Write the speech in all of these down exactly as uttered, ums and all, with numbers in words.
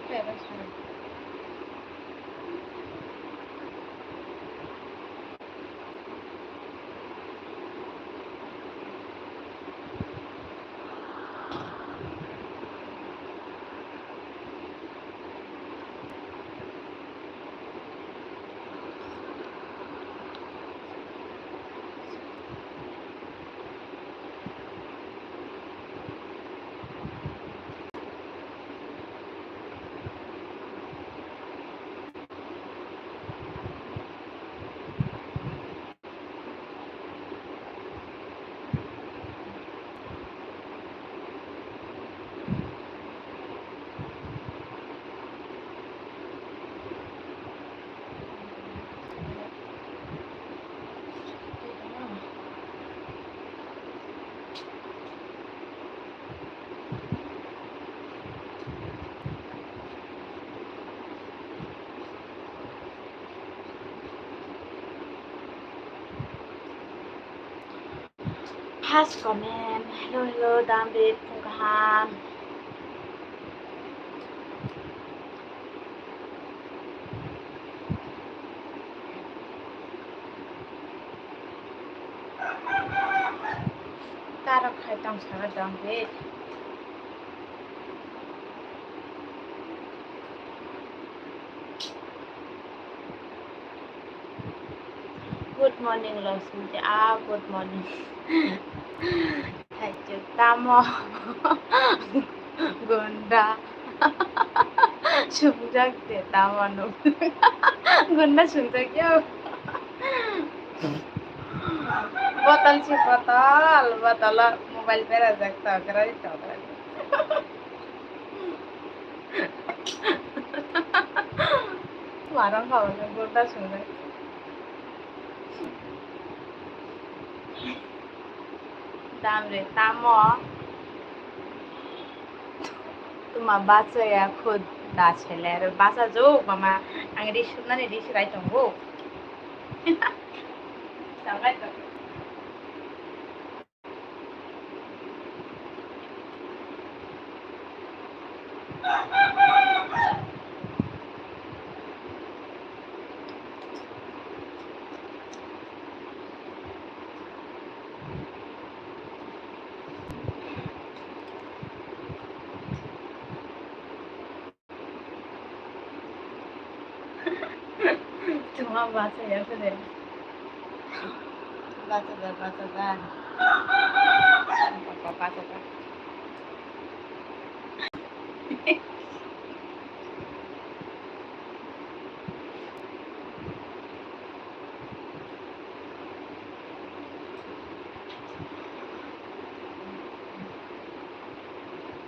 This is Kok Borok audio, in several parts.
First comment, hello, hello, Damrit, phung kaham. Tarok khai tong sara Damrit. Good morning, Losmiti. Ah, good morning. Thank you. Tamo. Gunda. Sungjak de tamo no. Gunda sungjak yo. Botol si botol. Botol mobile berajak tokrai tokrai. Marang khawi gunda sungjak. Damrit tamo. Tuma bachaya khud da chele. Bacha juk mama, ang ri suknani ri surai tongo. Sabai tongo. Tuma bachaya phede. Bachada, bachada. Papa bachada.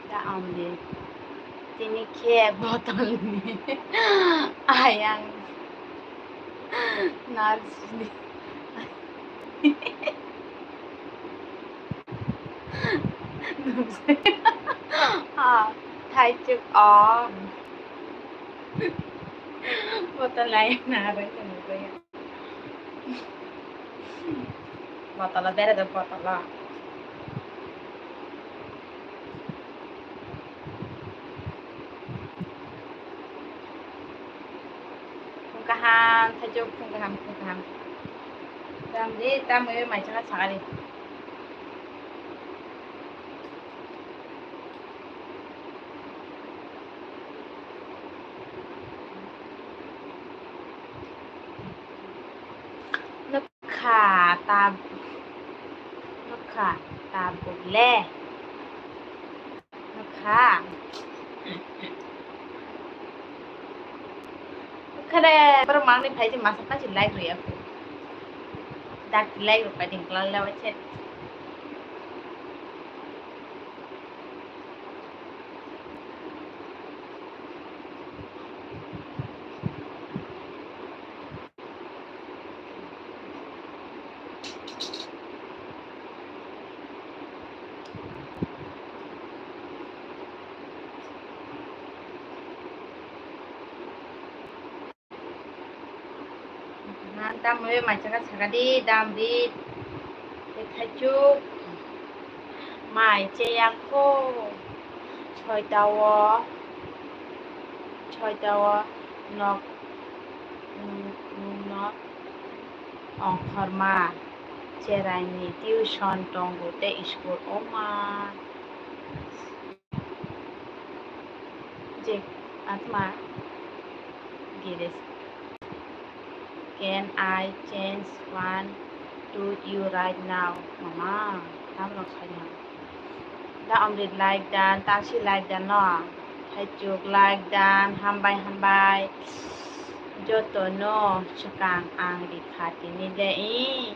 Da amde. Tini khe botol ni. Ayang. Narsi. Ah, thaichuk o. Botol ayang narsi. Botolo bere do botolo. Phung kaham, thaichuk phung kaham, phung kaham. Tamo di, tamo maisa sakali. Nokha tab-, nokha tabuk le. Nokha. Nokha de, borok mangni phai se masa phai se like rwya kho. Dak like rwpai ding klal le waise. Nang tamo maisa khe sakadi, dam ri. Tei thaichuk mai cheya kho. Soita o. Koitao nok, nok ongkhorma, cheraini tuition tongo tei school oma. Je atma gires. Can I change one to you right now? Mama, tamrok saina. Da Amrit like dan, Taksi like dan no. Haichuk like dan, hambai hambai. Joto no swkang ang rikha tini le i.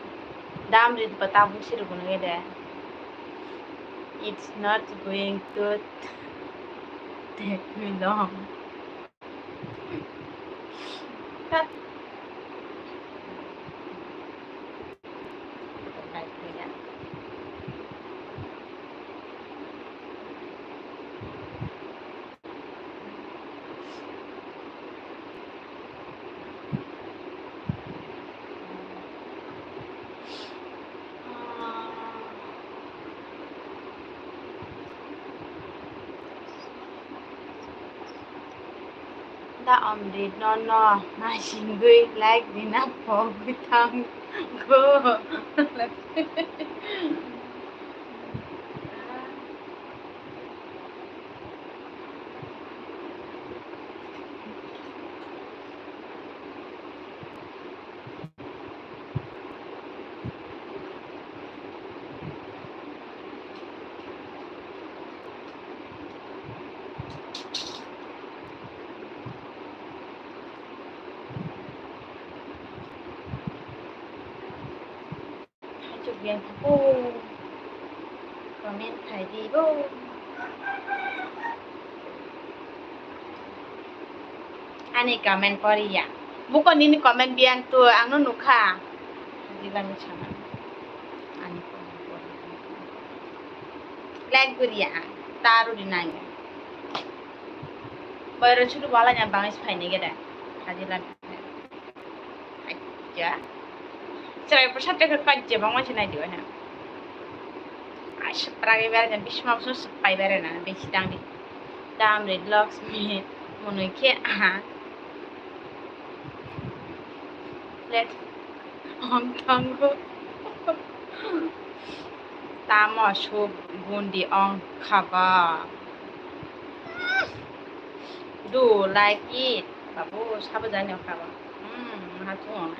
Da Amrit bo tabuk sirwk gwnang de. It's not going to take me long. Da Amrit no no naisingwi like rina pogwi thango. Haichuk biyang thago. Comment khai di bo. Ani comment poriya. Buko nini comment biyang tu ang no nukha. Jibani sama. Ani comment poriya. Like guriya ang. Taru di nangi. Boyro chulu bala nya bangis phaini gede. Haji lan. Acha. Chwrai bwsa tei khe kajje bangma se nai diwa he. Ai, swprak bai bera jan, bisma bwswk swpai bera na, besi tang di. Dam ri Lakshmi monoi khe aha. Let. Hong thango. Tamo suk gundi ong khaba. Do like it. Babu, sabo jani ong khaba. Hmm, maha thung.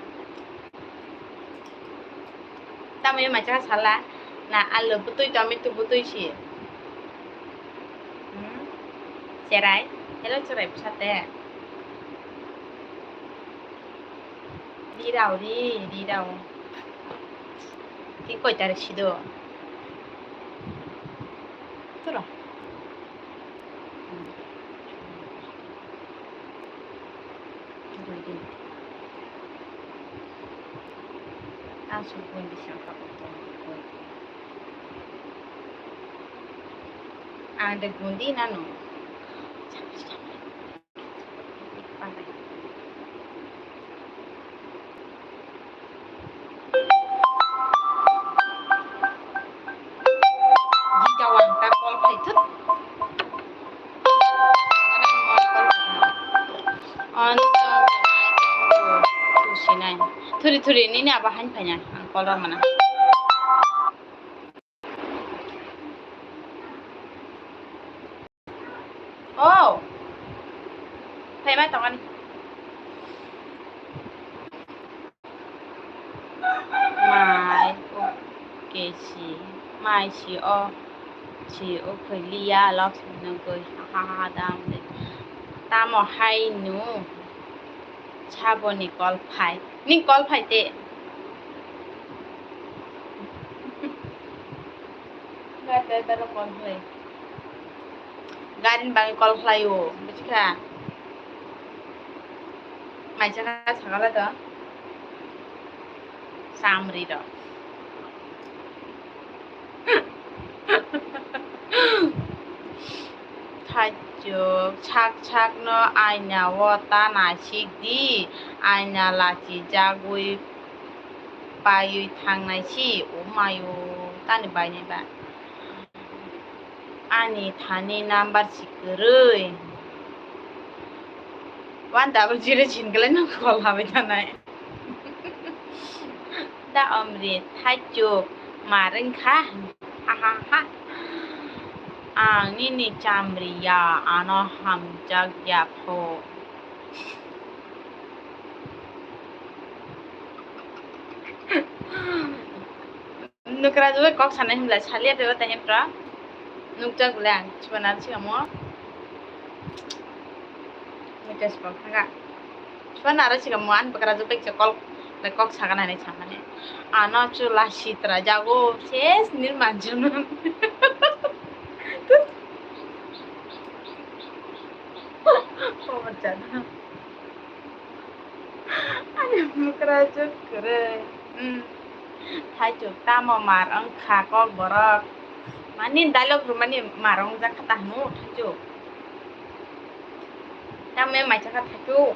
Tamo ye macha sala. Na alu butui, tomato butui si. Hmm? Cherai. Hello, cherai bwsate. Rirao, ri, rirao. Ki koi tarik sido? Toro. Dui din. Ang sukun bising kapok tong. Ang de gundi nanu. Jijawang ta call khai thut. Thuri thuri nini abo hain phanya ang call rok mana. Oh, phaima tongani. Mai, okay, si, mai si, oh, si, oh, khoi liya, Lakshmi nungkoi, ha, ha, ha, dam de. Tamo hai nu. Saboni call phai. Ni call phai te. Gari driver rok call khlai. Gari ni bagwi call khlai o. Buji kha? Mai cha kha sakala to. Samri rok. Thaichuk sak sakno aina o ta naisik di, aina lachijagwi paiwi thangnai si, o mayo, tani bainai ba. Ani thani number si kwrwi. One double zero chin kale no call habai tanai. Da Omrit, thaichuk, mar wngkha. Ha, ha, ha. Ang nini chamri ya, ano hamjak ya pho. Nukra jugui kok sanai himlai salia tebo tani pra. Nukjak bole ang chibana sikamo. Nukjak sibang khaga. Chibana aro sikamo ani bwkra jugui kok le kok sagan ani samani. Ano chula sitra jago ses nir manjuna. Komat jana. Ani bwkra jwk kwrwi. Hmm. Thaichuk tamo mar wngkha kok borok. Mani dialogue rwmani mar wngjak kha ta hwnwi thaichuk. Tamo maisa kha thaichuk.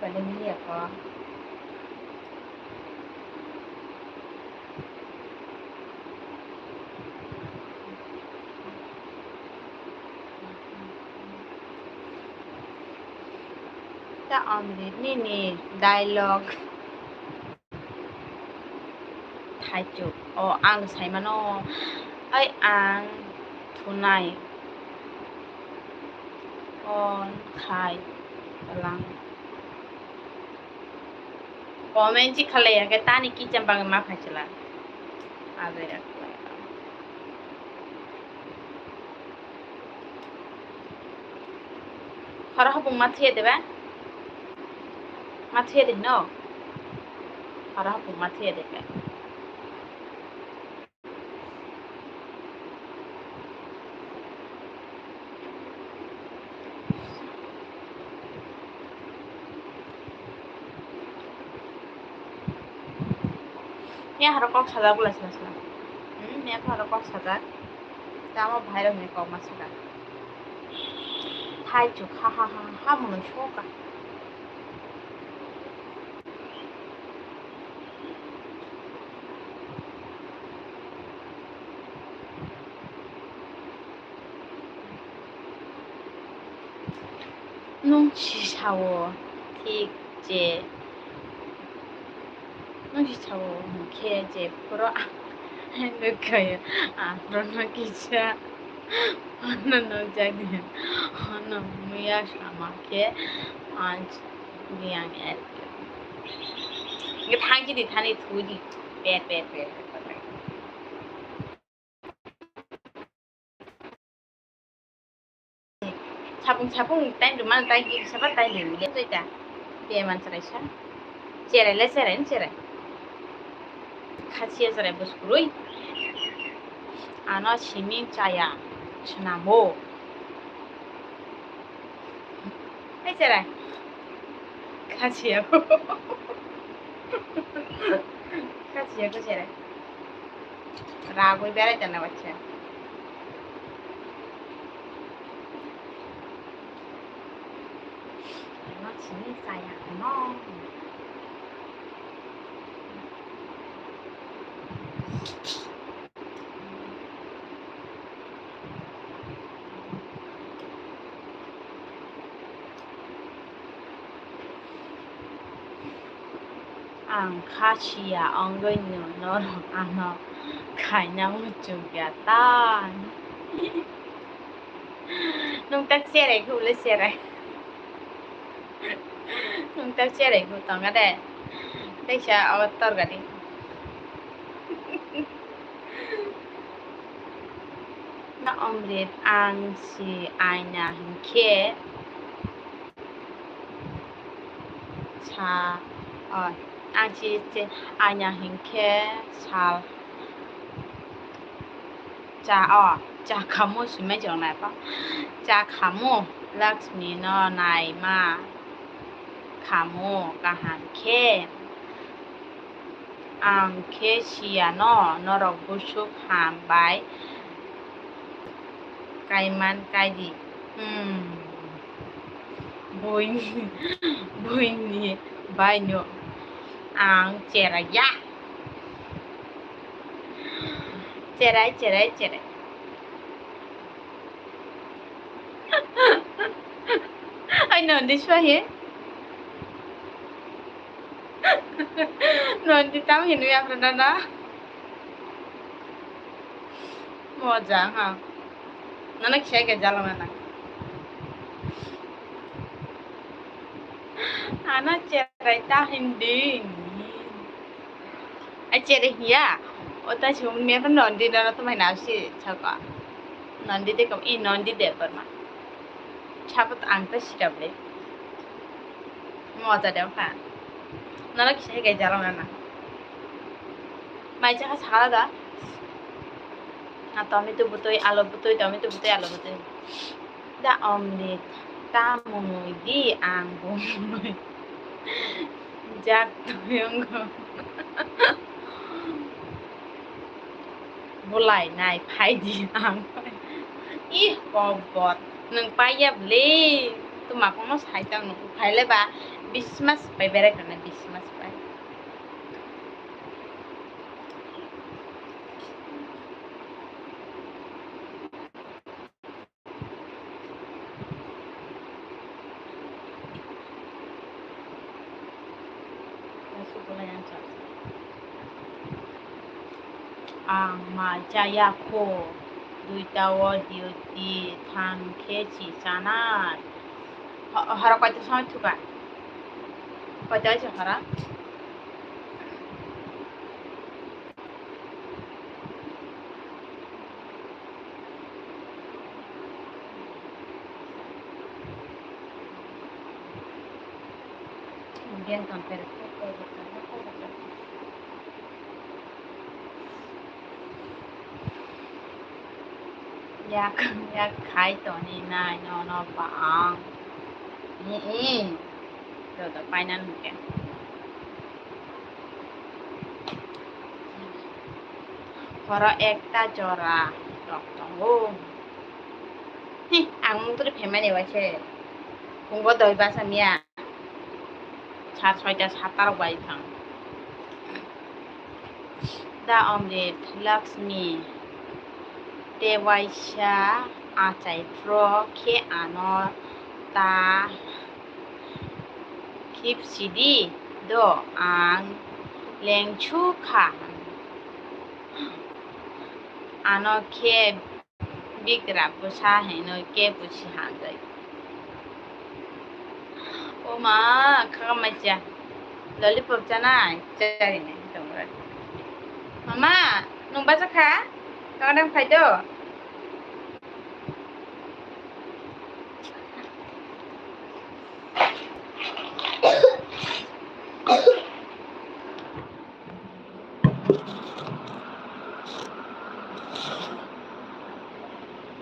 Bale mili ako. Ta Omrit nini dialogue. Thaichuk. O, ang saimano. Ai, ang thunai. On khai lang. Comment si khalai ya ke tani kicham bang ma phai chila. Abe ya. Horo hapung ma thuya de ba? Ma thuya de no? Horo hapung ma thuya de ba? Miya horo kok sajak bwlai sila sila. Hmm, miya horo kok sajak. Tamo bhai rok ni kok ma sajak. Thaichuk ha ha ha ha mwnwi soka. Nwng si sao, thik je. Nwng si sao hwnkhe je phuru ang nukhaio, aphuru no kisa ano nukjakya, ano muya sama khe ang biyang erkhe. Hwnkhe thangchidi thani thudi, per, per, per, per. Sapung sapung time rwmani time kisa ba time rwmani le twi ta. Beman cherai sa. Cherai le cherai ni cherai. Khasiya cherai bwswk kwrwi. Ano simi chaya swnamo. Hai cherai. Khasiya. Khasiya ko cherai. Ragwi berai tana bachcha. Ano sini saya no. Ang kha siya wngwi no norok ano khaina muchungya ta. Nwng tak cherai khe ule cherai. Nwng tak cherai khe tongo de. Teisa abo torgadi. Omrit, ang si aina hinkhe sa, o, ang si che-, aina hinkhe sal cha, o, cha khamu simai chongnai pa. Cha khamu Lakshmi no naima khamu kaham khe. Ang khe siya no, norok busuk ham bai kaiman kaidi. Hmm. Buini, buini bai no ang cherai ya. Cherai, cherai, cherai. Nondi swahi. Nondi tam hinu ya prana na. Moja ha. Nana kisa ke jalo mana. Ana cherai ta hindi. Ai chere hiya. O ta si umi apa Nondi nana to mai nasi chaka. Nondi de kom i Nondi de parma. Chapa to ang ta sitable. Moja de ka. Nana kisa ke jalo mana. Mai chaka sakala da. Na tomato butui, alo butui, tomato butui, alo butui. Da omlet, ta mwnwi di ang bumui. Jak tuyungo. Bulai nai phai di ang. Ih, kobor. Nwng paiya bwle. Tuma kono sai tang nwng phai le ba. Bismas pai berai kana bismas pai. Ang mai chaya kho, duita o duty thang khe si chanai. Ho-, horo koito song thuka? Koito se horo? Yak, yak khai toni nai nono bang. Ni i. Joto painan hwnkhe. Horo ekta jora rok tongo. Hi, ang mung tuli phaimani waise. Phungo doi basa miya. Sat soita satta rok bai thang. Da Omrit Lakshmi te waisa achai phro khe ano ta khip sidi do ang lengsu kha. Ano khe bigra bwsa hinwi kebo si hamjai. O ma, kha macha. Lollipop chanai, chari nai, tongra. Mama, nwng bacha kha? Tongdang phai do.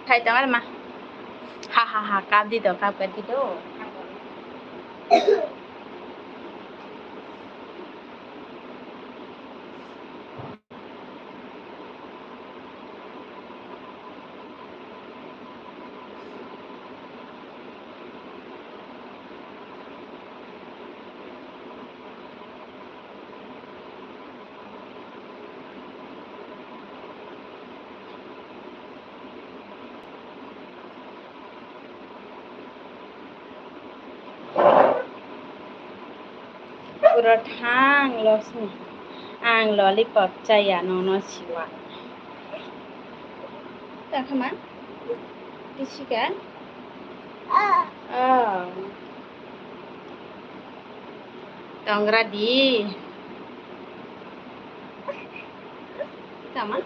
Khai tong ar ma. Ha, ha, ha, kap di do, kap, kap di do. Pura thang Lakshmi, ang lollipop chaya nono siwa. Tangkha ma? Tisika? Oh. Tongra di. Tama?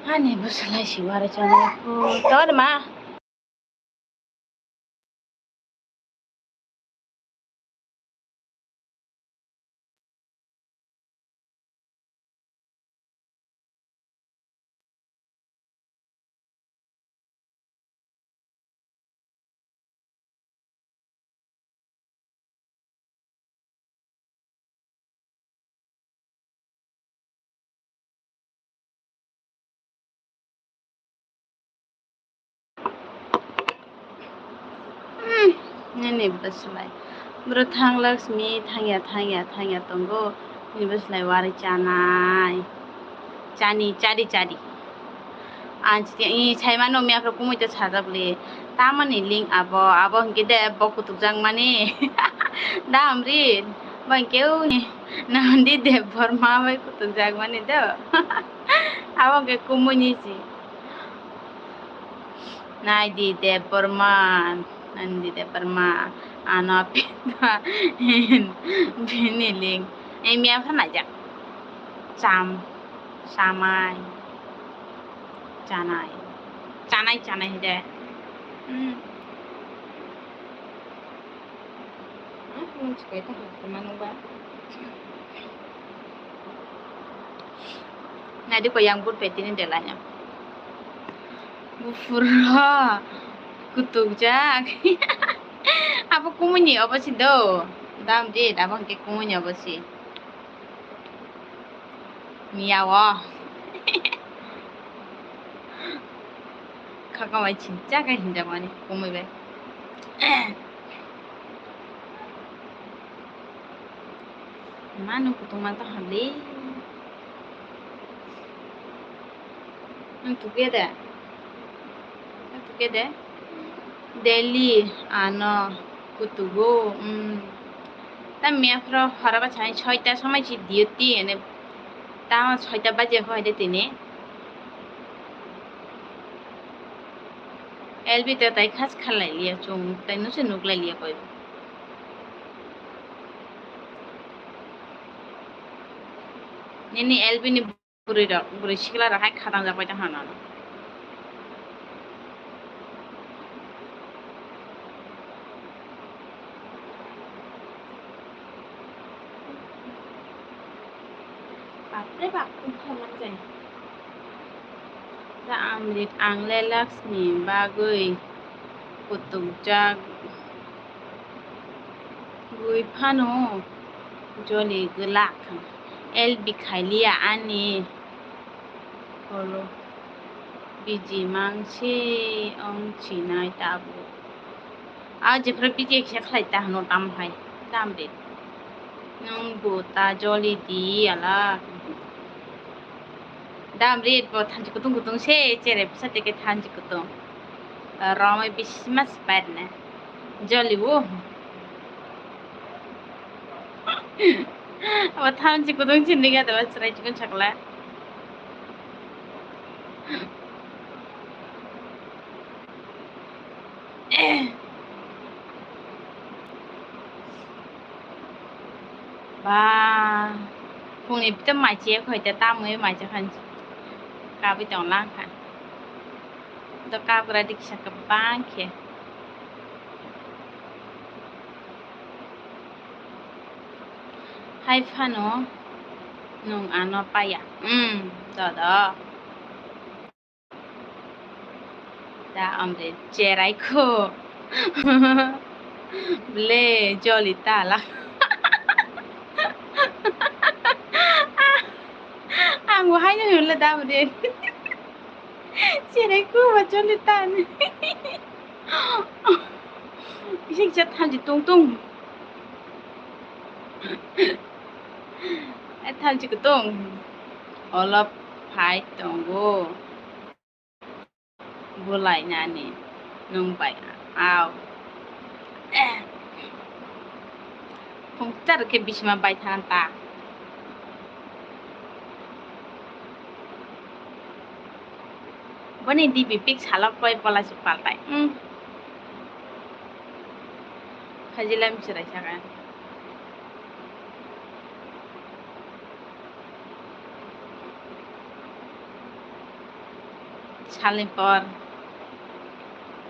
Ani bwswlai si uarwi chana kho. Tor ma. Hmm, nini bwswlai. Bwrwi thang Laksmi thangya, thangya, thangya tongo. Nini bwswlai uarwi chanai. Chani, chari, chari. Ang chini, i, saimano miyaphro kumui ta sajak le. Tamoni ling abo, abo hwnkhe de bo kutukjak mani. Da Amrit, bo hwnkhe uni Nandi Debbarma bai kutukjak mani do. Abo hwnkhe kumui ni si. Nandi Debbarma, Nandi Debbarma, ano pita hin bini ling. Ei miyaphro naijak. Cham, chamai. Chanai. Chanai, chanai hide. Hmm. Hmm, nung chikai ta hok ma nung ba. Nadi ko yang bur peti ni delai ya. Bufur ho. Kutuk jak. Abo kumuni obo si do. Dam di, abo hwnkhe kumuni obo si. Miya o. Khakang bai chincha khe hinjakmani kumui bai. Manu kutung ma tong hali. Ang tukya de. Ang tukya de. Delhi ano kutugo. Hmm. Ta miyaphro hora ba sai soita somoi si duty ene. Ta soita baje hoi de tini. L B ta tai khas khalai liya chung tai no se nuk lai liya koi. Nini L B ni bwrwi rok, bwrwi sikla rok hai khatang jak bai ta hano. Bapre bap, kum khalang jai. Da Amrit, ang le Laksmi bagwi kutukjak gwi phano joli glak. L B khailiya ani kholo biji mangse wng chinai tabuk. A jephru biji kisa khlai ta hwno tam hai, dam de. Nwng bo ta joli di ala. Dam rit bo thanchi kutung kutung se chere bwsa teke thanchi kutung. Romwi bisi mas pairne. Joli bo. Abo thanchi kutung chini ga da chwrai chikon chakla. Ba, phungni bita mai che khoi te tamwi mai che khan kabwi tong lang kha. Do kabra diksa kwbang khe. Hai phano nwng ano paya. Hmm, dodo. Da amre cherai kho. Ble joli tala. Ang bo haino hwnle da amre. Cherai kho ba joli tan. Isik jat thanji tung tung. Ai thanchi kutung. Olop phai tongo. Bulai nani nwng bai au. Phung tar khe bisima bai thang ta. Boni D P pic salok koi bola si paltai. Hmm. Hajilam chirai saka. Salni por.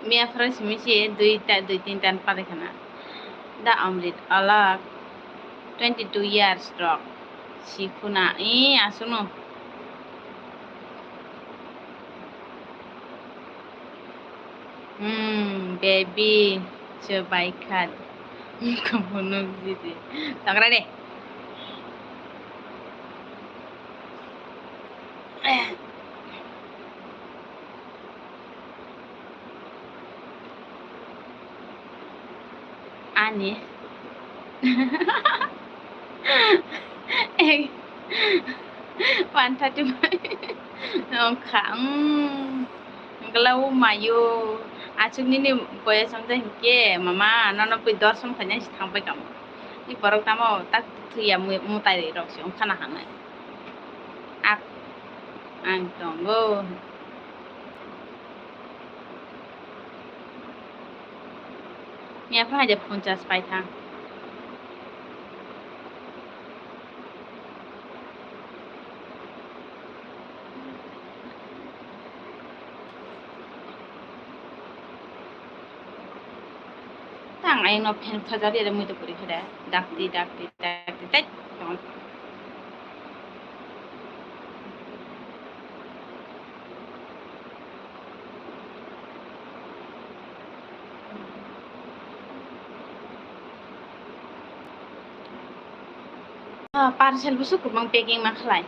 Miya phwrwng simi se dui ta, dui tin tan pari khana. Da Amrit alak twenty two years rok. Sikhuna, ee, aswkno. Hmm, baby, chubaikha. Kamu nukjidi. Tangra de. Ani. Ek. One thirty five. Wngkha, mm. Wngkha o mayo. Aswk nini boyes wngkha hinkhe, mama, nono bui dorson khaina se thangbai kamo. I borok tamo tak thwiya mu-, mutai rok se wngkha na hanai. Ak, ang tongo. Yapha haja phone charge pai thang. Tang ayang no fan khaja de mui to puri khade. Dakti, dakti, dakti, tek. Ah, parcel busu kwbang packing ma khlai.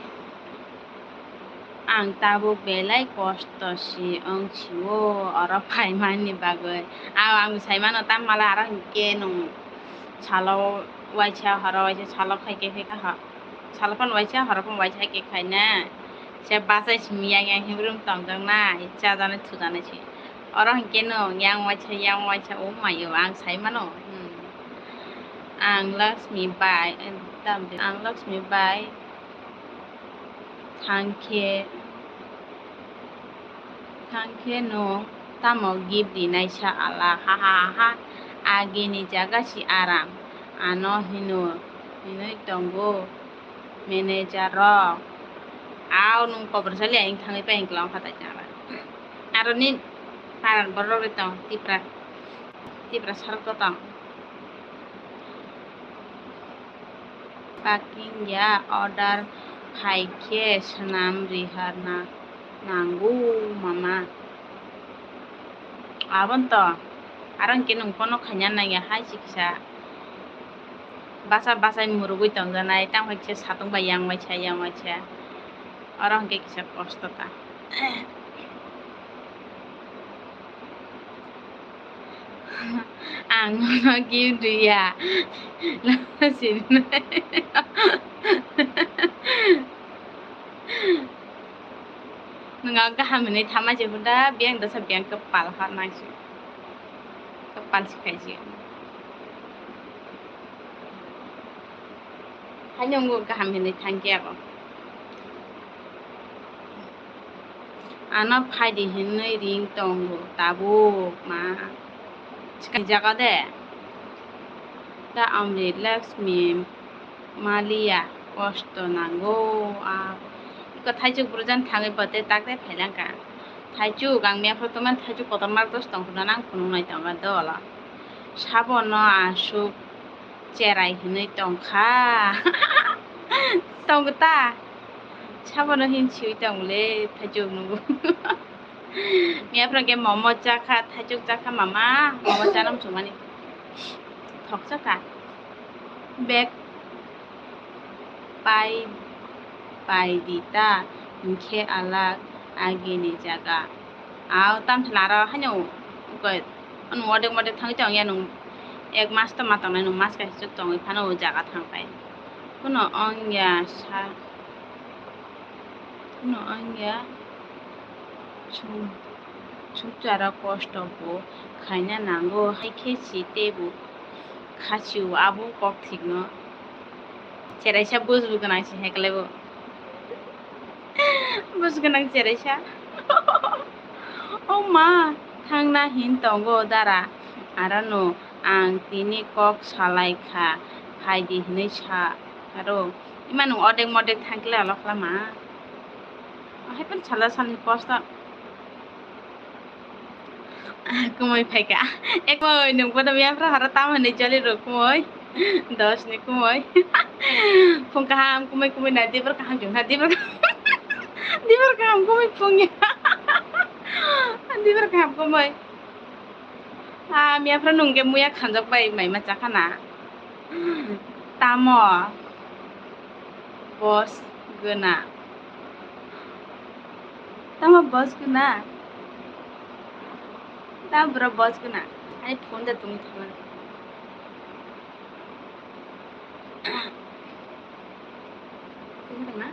Ang tabuk belai kosto si wng sio oro phaimani bagwi. Ang, ang sai mano tamhala aro hinkhe nwng salo waisa horo waisa salo khai khe khe kha. Salo phano waisa, horo phano waisa hai khe khaina. Se bachai simi yang yang himrum tongjaknai, chajaknai thujaknai se. Oro hinkhe no yang waisa, yang waisa, oh my, ang sai mano. Hmm. Ang Laxmi bai, eh, tamni, ang Laxmi bai thangkhe, thangkhe no tamo gift rinai sa ala, ha, ha, ha, ha. Agini jaga si aram, ano hino, hinoi tongo. Manager rok. Aw, nwng kobor sali ayang thangwi pai hwnkhe long khatai tangla. Aro ni paran borok rok tong, Tipra, Tipra sarok to tong. Packing ya order khai khe swnam rihar na nango mama. Abon to, aro hwnkhe nwng phone khaina nangya hai se kisa. Basa basa murugwi tongjanai, tamo hai kisa satung bai yang waisa, yang waisa. Oro hwnkhe kisa kosto ta. Ang nono gift riya. Lama sini. Nwng kaham hinwi thamai se hwnda, biyang dasa biyang kwpal hor nang se. Kwpal se khai se. Haino wngkha kaham hinwi thangkhe ako. Ano phaidi hinwi ring tongo tabuk ma. Swkang jaga de. Ta Amrit Laxmi maliya kosto nango. A iko thaichuk burujani thangwi bote takte phailangkha. Thaichuk ang mepha tongmani thaichuk kotorma dos tong hwnna nang phunuknai tongo dolo. Sabono aswk cherai hinwi tongkha. Tongo ta? Sabono hin siwi tongole thaichuk nugo. Miyaphra khe momo chakha, thaichuk chakha mama, momo chanam chumani. Thoksa kha. Bag pai, pai di ta, hinkhe alak agini jaga. Aw, tamthla aro haino, ungkha, ano modek modek thangwi tongya nung, ek mas to ma tongnai nung, mas kaisa chuk tongwi phano o jaga thangpai. Kuno ongya sa, kuno ongya sum, sumchara kosto bo khaina nango, hai khe si teibo. Khachio abo kok thikno. Cheraisa bujbu gwnang se heklaibo. Bujbu gwnang cheraisa. O ma, thangna hin tongo dara. Arano ang tini kok salai kha, phaidi hinwi sa aro. Ima nwng odek modek thangkle alo khlama. Ahai phan sala salni kosto. Kumui phaikha. Ek kumui, nwng bono miya phra horo tamo hinwi jali rw kumui. Dos ni kumui. Phung kaham kumui kumui na, dibor kaham chwng kha, dibor kaham. Dibor kaham kumui phung ya. Dibor kaham kumui. Ah, miya phra nwng khe muya khanjak bai mai ma chakha na. Tamo? Boss gana. Tamo boss gana? Tamo bro boss gana? Ani phone da tungwi thangmani. Tungwi thangna?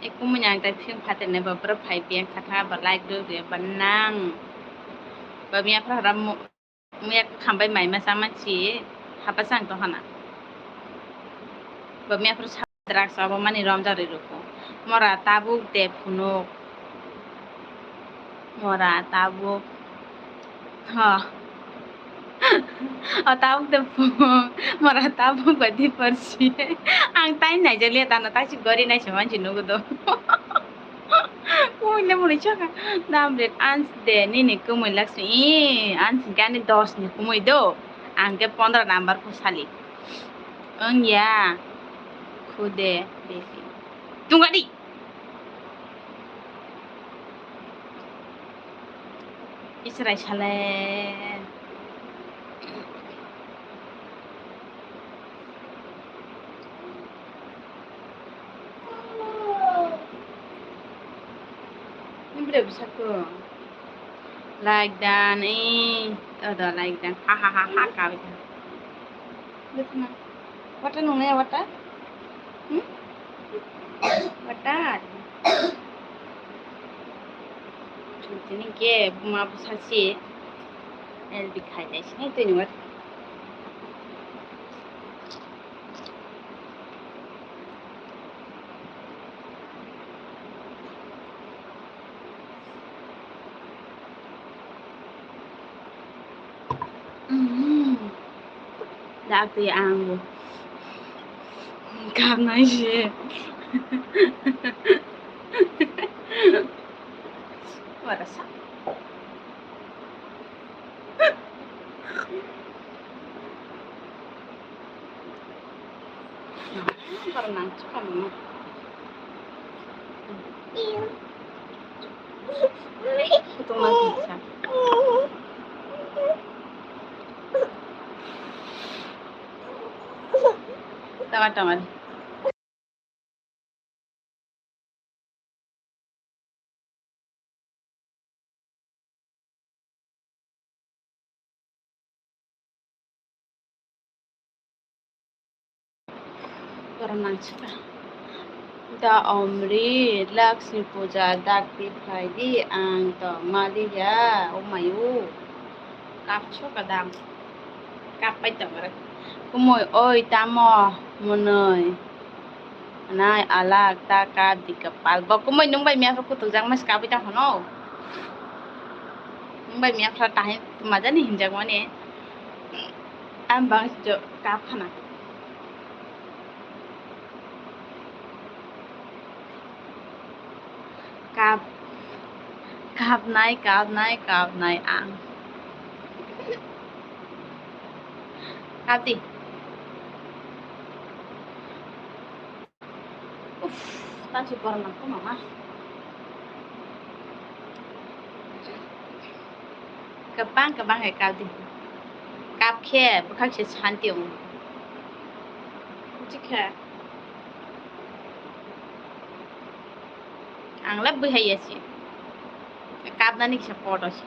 Ekumuni ang tai film phater nai ba bwrw phai biyang kha tha ba like do re ba nang. Ba miya phra hora mo-, muya khambai mai ma sama chi hapa sang to hana. Ba miya phra sa drugs abo mani romjak ri ruko. Mora tabuk de phunuk. Mora tabuk. Ha. O tabuk de phung. Mora tabuk ba di porsi. Ang tai nai jaliya tano tachi gori nai se manchi nugo do. Kumui le muni chaka. Dam ret ans de nini kumui laksmi. I ans gani dos ni kumui do. Ang ke pondro number ko sali. Ang ya. Khude besi. Tungadi. Israel sale. Ni bwrwi bwsakhe. Like dan, eh, odo like dan. Ha, ha, ha, ha, kawi dan. Dukna. Wata nung nai wata? Hmm? Wata. Tini ke buma bwsa si. L B khai dai sini tini wata. Mm. Dak twi ang bo. Kamnai se. Wara sa. Parang nang chukam no. Kutung nang kisa. Tama tama. Borok nangsikha. Da Omri, Lakshmi Puja, dakti phaidi, ang tongmaliya, o mayu. Kapso kadam. Kappai tongo rw. Kumui, oi, tamo, mwnwi. Nai, alak, ta kap di kapal. Bo kumui nwng bai miya phra kutukjak mas kapwi tong phano. Nwng bai miya phra tahai majani hinjak mani. Ang bang jo kap khana. Kap, kapnai, kapnai, kapnai ang. Kap di. Uff, tang si borok nang khe mama. Kwbang kwbang hai kap di. Kap khe bwkhak se santi wngo. Buji kha. Ang le bwhai ya si. Kapnani kisa podo si.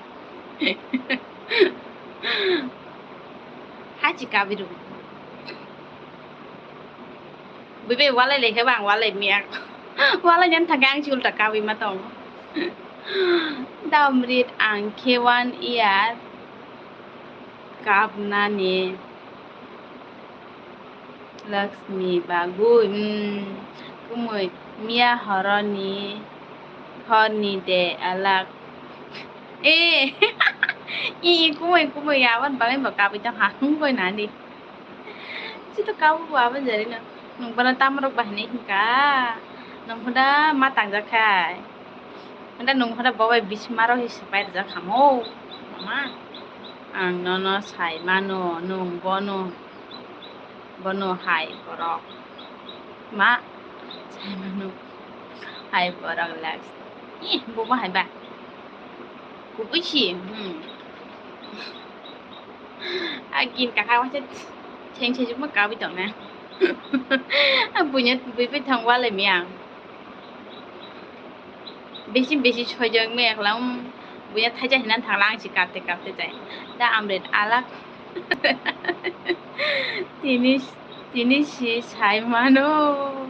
Hai si kabi ru. Bebe walai le heba ang walai miya. Walai nyan thangke ang si ulta kawi ma tong. Damrit ang khe one year kapnani. Lakshmi bagwi, mm, kumui miya horoni, horni de alak. Eh, i, kumui, kumui, awan bagwi bo kabui tong ha, hung koi nani. Chito kabu bo aban jari no. Nung bana tamrok bahini hingka. Nung hoda ma tangjak khai. Anda nung hada bobai bismaro hi sepai rijak hamo, mama. Ang nono sai mano, nung bono, bono hai borok. Ma, sai mano, hai borok lak. Ih, bobo hai ba. Kubui si, hmm. Agin kaka wacha cheng cheng jukma kawi tong na. Ang bunya bui bui thang wale mi ang. Bisi bisi soijak me ekla, um, buya thaija hinan thangla ang si kapte kapte jai. Da amrit alak. Tini, tini si sai mano.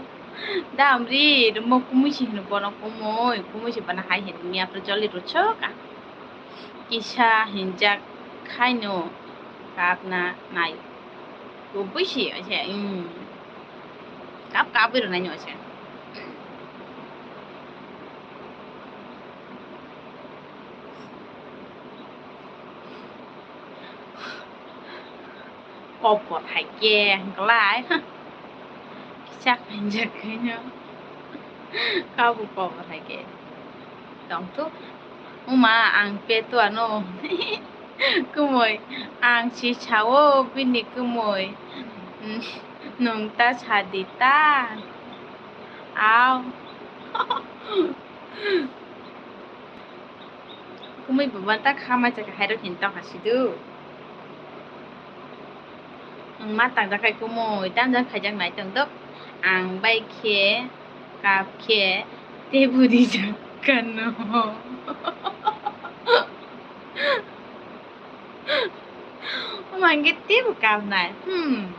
Da amrit mo kumui si hino bono kumui, kumui si bana hai hin mi apra joli ruchok. Kisa hinjak khaino kapna nai. Kubui si oise, um. Kap kap wi rwnai no se. Kok kok hai ke glai. Kichak hinjak khaino. Kabo kok kok hai ke. Tong tu. Uma ang petu ano. Kumui, ang si sao bini kumui. Nung ta sadi ta. Au. Kumui buban ta khamai chaka hairok hin tong hasidu. Ang ma tangjakhai kumui, tamjak khaijak nai tong dok. Ang bai khe, kap khe, tei budi jak kano. Omo hingke teibo kapnai. Hmm.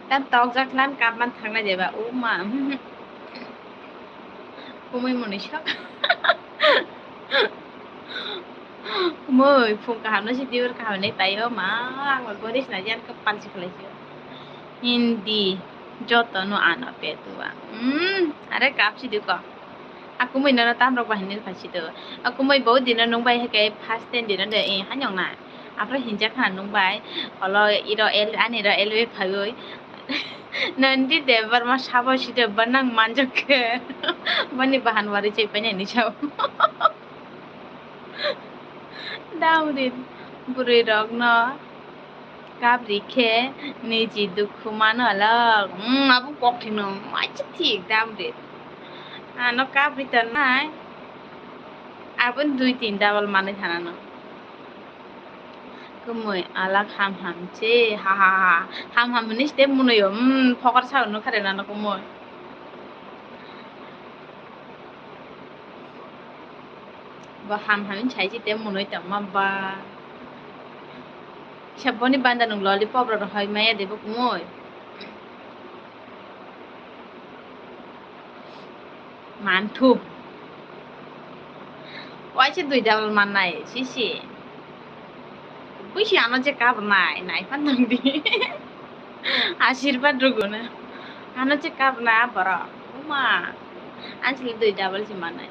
Tam tokjak lan kapman thangnai jeba. O ma. Kumui muni sok. Kumui phung kaham no si diyor kaham nai tayo ma. Ang goris na jan kapal si khalai si. Hindi joto no ano petua. Hmm. Are kap si diko. A kumui nono tamrok bahai ni phaisi do. A kumui bo dino nung bai hai khe first ten dino de, eh, hanyong na. Aphro hinjak kha nung bai. Olo iro el, ani ro elwi phaiwi. Nandi Debbarma sabo si de, bo nang manjak khe. Boni bahan wari chai painani sao. Daudi bwrwi rok no. Kap rikhe niji dukhu mano alak. Hmm, abo kok thwino. Waisa thik dam ri. Ano kap ri tongnai. Abo dui tin double manwi thanano. Kumui alak ham ham se. Ha ha ha. Ham ham hinwi se munwi o. Hmm, phokor sa hwnwi kha re nano kumui. Bo ham ham sai si te munwi tongma ba. Kisa boni banda nung lollipop rok rohoi maya de bo kumui. Manthu. Waisa dui double mannai, sisi. Buisi ano je kap nai, nai phan nang di. Asirwad rwgwna. Ano je kap na borok. Uma. Ansili dui double si mannai.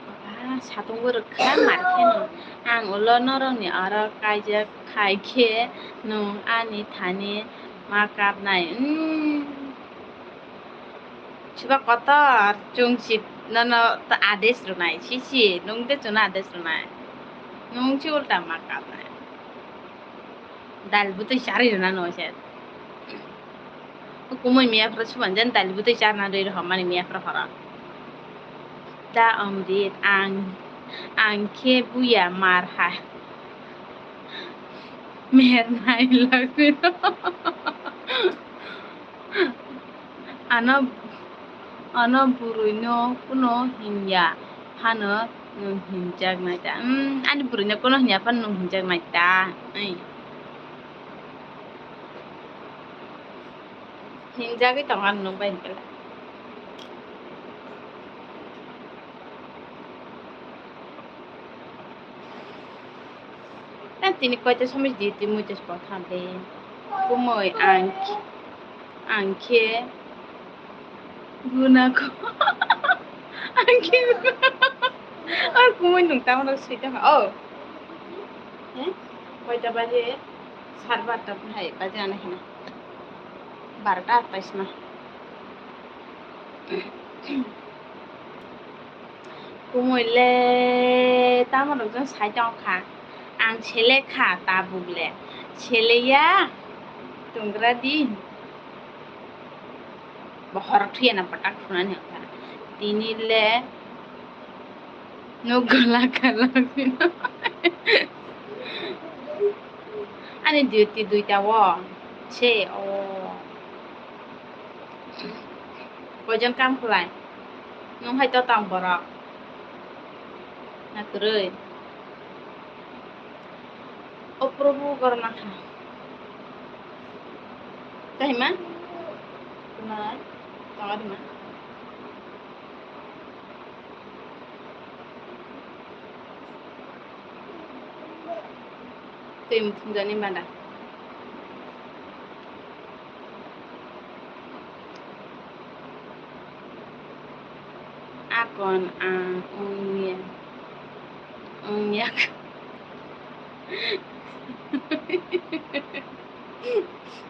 Baba, satung bo rwkha, mar khe no. Ang ulo norokni oro kaijak khai khe nwng ani thani ma kapnai. Umm. Chuba kotor, chwng si nono ta ades rwnai, sisi, nwng de chwngno ades rwnai. Nwng si ulta ma kapnai. Dal bwtwi charwi rwna no se. Kumui miya phra suban jan dal bwtwi charna rwi rw mani miya phra horo. Da Amrit ang, ang khe buya mar ha. Mer nai lagwi. Ano, ano bwrwino kuno hinya phano nwng hinjaknai ta? Umm, ani bwrwino kuno hinya phano nwng hinjaknai ta? Ai. Hinjagwi tongo ano nwng bai hinjala. Tang tini koita somoi di twi muitu se kotha de. Kumui ang, ang khe guna ko. Ang khe guna. Ar kumui nwng tamo rok sui tongkha. Oh. Koita baje? Sar barta hai baje ani hina. Barta atais na. Kumui le tamo rok jang sai tong kha. Ang sele kha tabuk le. Sele ya. Tungra di. Bohor thuya na patak thunani ang kha. Tini le. Nuk gola kala. Ani duty duita o. Se o. Koijon kam khlai? Nung hai to tang borok. Na kwrwi. O Prabhu gorna kha. Kahima? Tuma? Tama tuma? Twi muthung jani bada. Akon ang ongya. Ongya.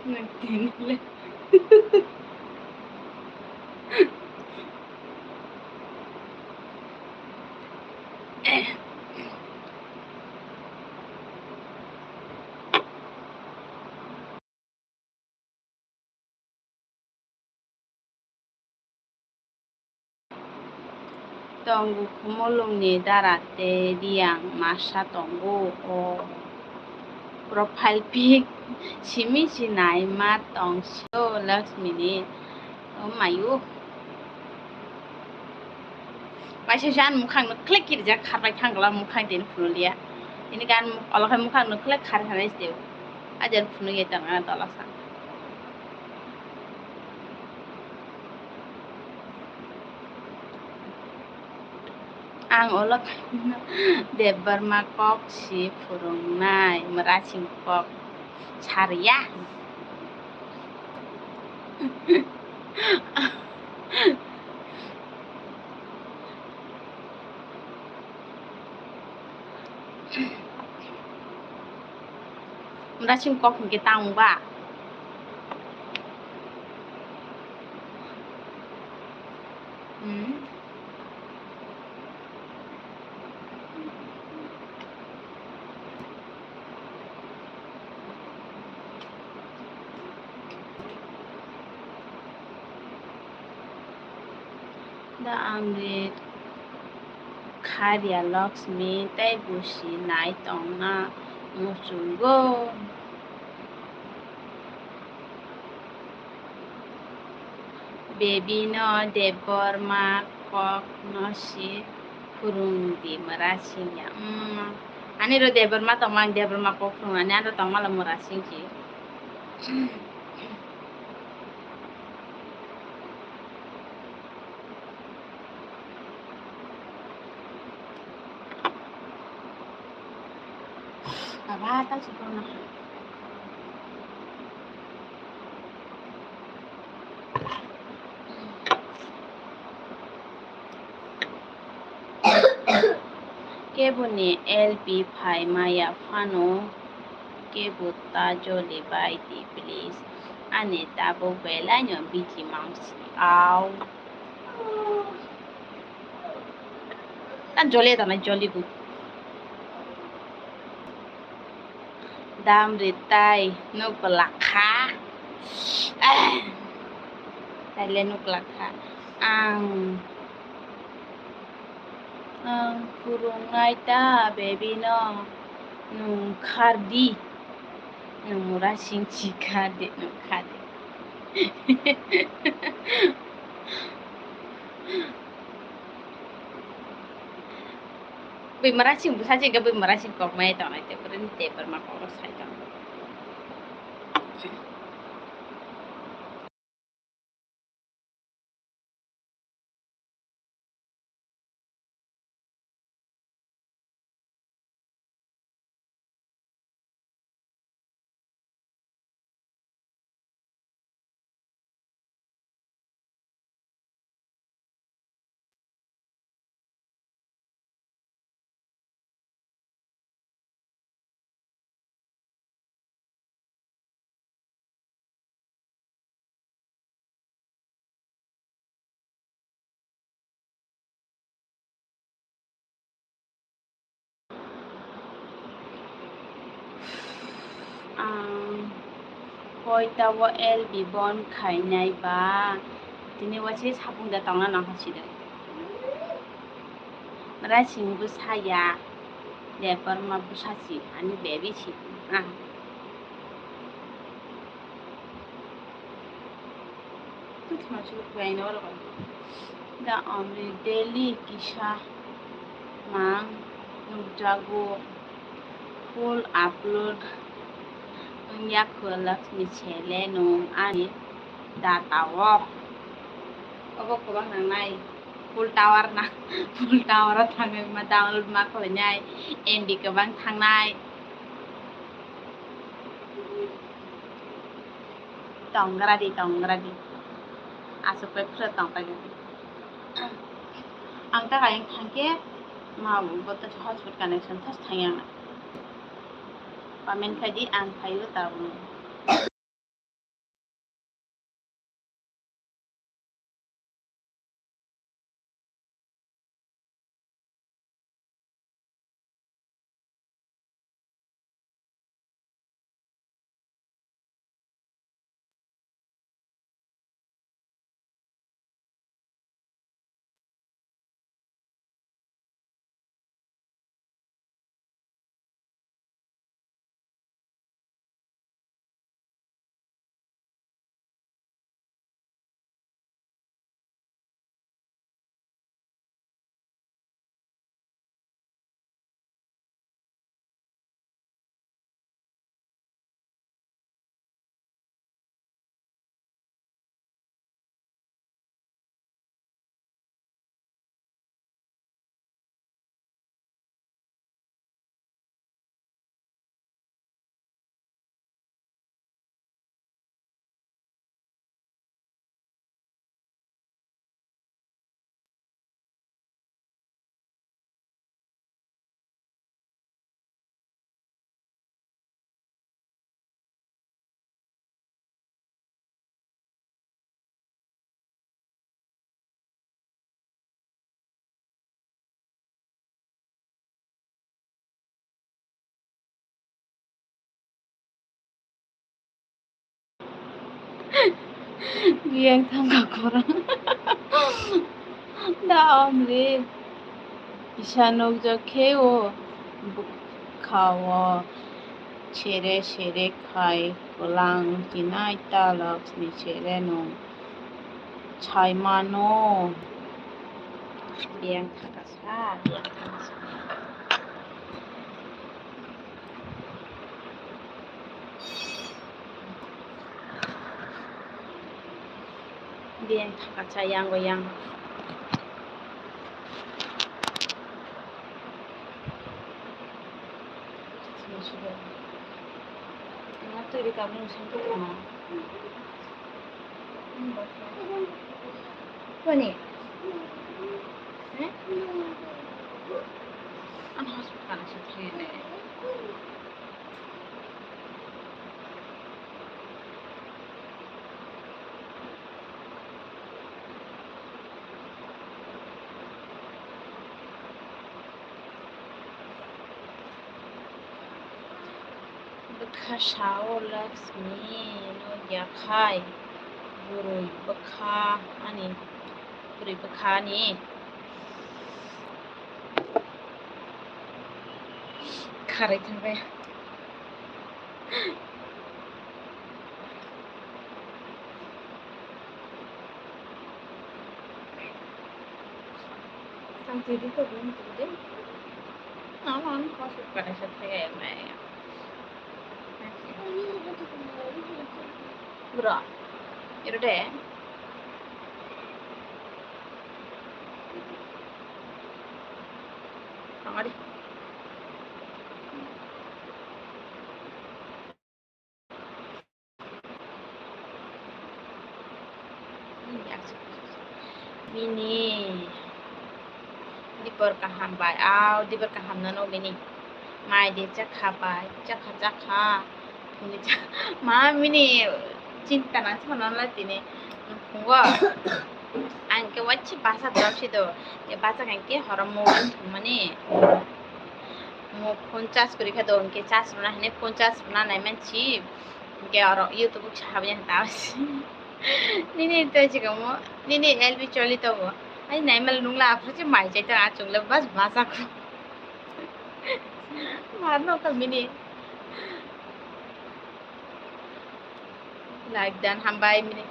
Nang tini le. Tongo khumulwngni dara tei riyang masa tongo o profile pic simi sinai ma tong sio Laxmi ni o mayu. Waisa se ani mukhang no khlek kirijak kharbai thang gla mukhang tini phunukliya. Tini gan olo khai mukhang no khlek khar khanai se. Ajar phunukya tang ana tola sa. Ang olo khai no Debbarma kok si phurungnai, mwrasing kok sariya. Mrasing kok hwnkhe tang ba? Hmm. Da ang ri kharya Laxmi tei busi nai tongna muchungo. Baby no Debbarma kok no si phurung di mwrasing ya. Hmm. Ani ro Debbarma tongma, ang Debbarma kok phurung ani aro tongma la mwrasing si. Baba, tang si kono. Kebo ni L P phai maya phano kebo ta joli bai di please. Ani tabuk belai no biji mangsi au. Ta joli ta na joli bu. Dam ri tai nuk lakha. Taile nuk lakha. Ang, ang phurungnai ta baby no nung khardi. Nung mura sing chi khardi, nung khardi. Bui mura sing bwsa sing khe bui mura sing kok mai tongnai te bwrwini te bwrma kok sai tong. Ang koita o L B bon khainai ba? Tini waise sapung da tongna nang hasi de. Rasing bwsa ya, Debbarma bwsa si, ani baby si. Ah. Twi thwngnaisilo khlaina oro bai. Da omri daily kisa mang nukjago, full upload wngya kho Lakshmi sele nwng ani data o. Obo kwbang nangnai, full tower na, full tower o thangwi ma download ma khlainai, M B kwbang thangnai. Tongra di, tongra di. Aswk bai phwrwng tong paikha. Ang ta kayang thangkhe ma bo ta hotspot connection thas thangya. Comment khai di, ang khaio tabuk. Biyang thangkha khorang. Da omri. Kisa nukjak khe o bwkha o sere sere khai kwlang tinai ta Lakshmi sere nwng sai mano. Biyang thangkha sa, biyang thangkha sa. Biyang thangkha sa, yango yang. Twi rwkha bini sengkhe tongma. Boni? He? Ano hospital se thwile. Bwkha sao Lakshmi no yakhai bwrwi bwkha ani, bwrwi bwkha ani kharwi thangbai. Ang twi di khe bini twi di. Ano ano hosok kare sa thaya mai. Bro, iro de. Tangari. Bini dibor kaham bai, au dibor kaham no no bini. Mai de chakha bai, chakha chakha. Bini cha-, ma bini chinta nang chima nang la tini. Phungo. Ang ke wachi basa dam si do. Ke basa kan ke horo mobile thumani. Mo phone charge kwrwi kha do, hwnkhe charge rwna hinwi phone charge rwna nai manchi. Hwnkhe oro YouTube o kisa habya ta. Nini to chikamo, nini L B choli tongo. Ai naimal nungla aphuru se mai chai ta achung le bas basa ko. Mar no ka mini. Like dan hambai mini.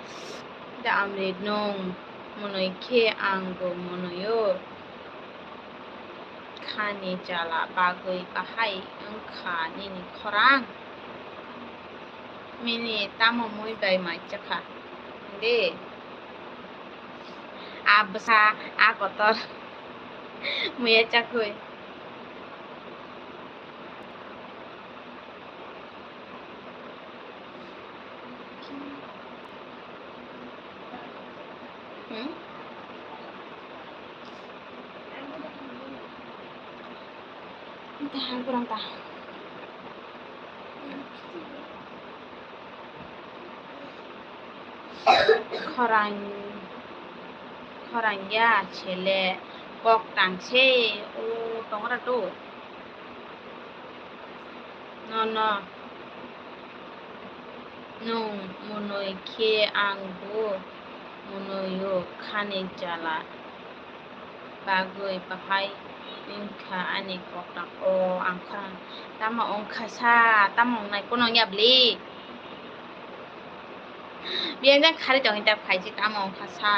Da amrit nung monoi khe ang bo monoio. Khani chala bagwi bahai wngkha nini khorang. Mini tamo mui bai mai chakha de. A bwsa, a kotor. Muiya chakhui. Hmm? Tahan kurang ta. Khorang, khorang ya chele kok tang se o tongra tu. Nono nung monoi khe ang bo monoio khani chala bagwi bahai wngkha ani koktang. O ang khorang tamo wngkha sa, tamo wngnai kono wngya bli? Biyang jang khari tongwi ta phaisi tamo wngkha sa.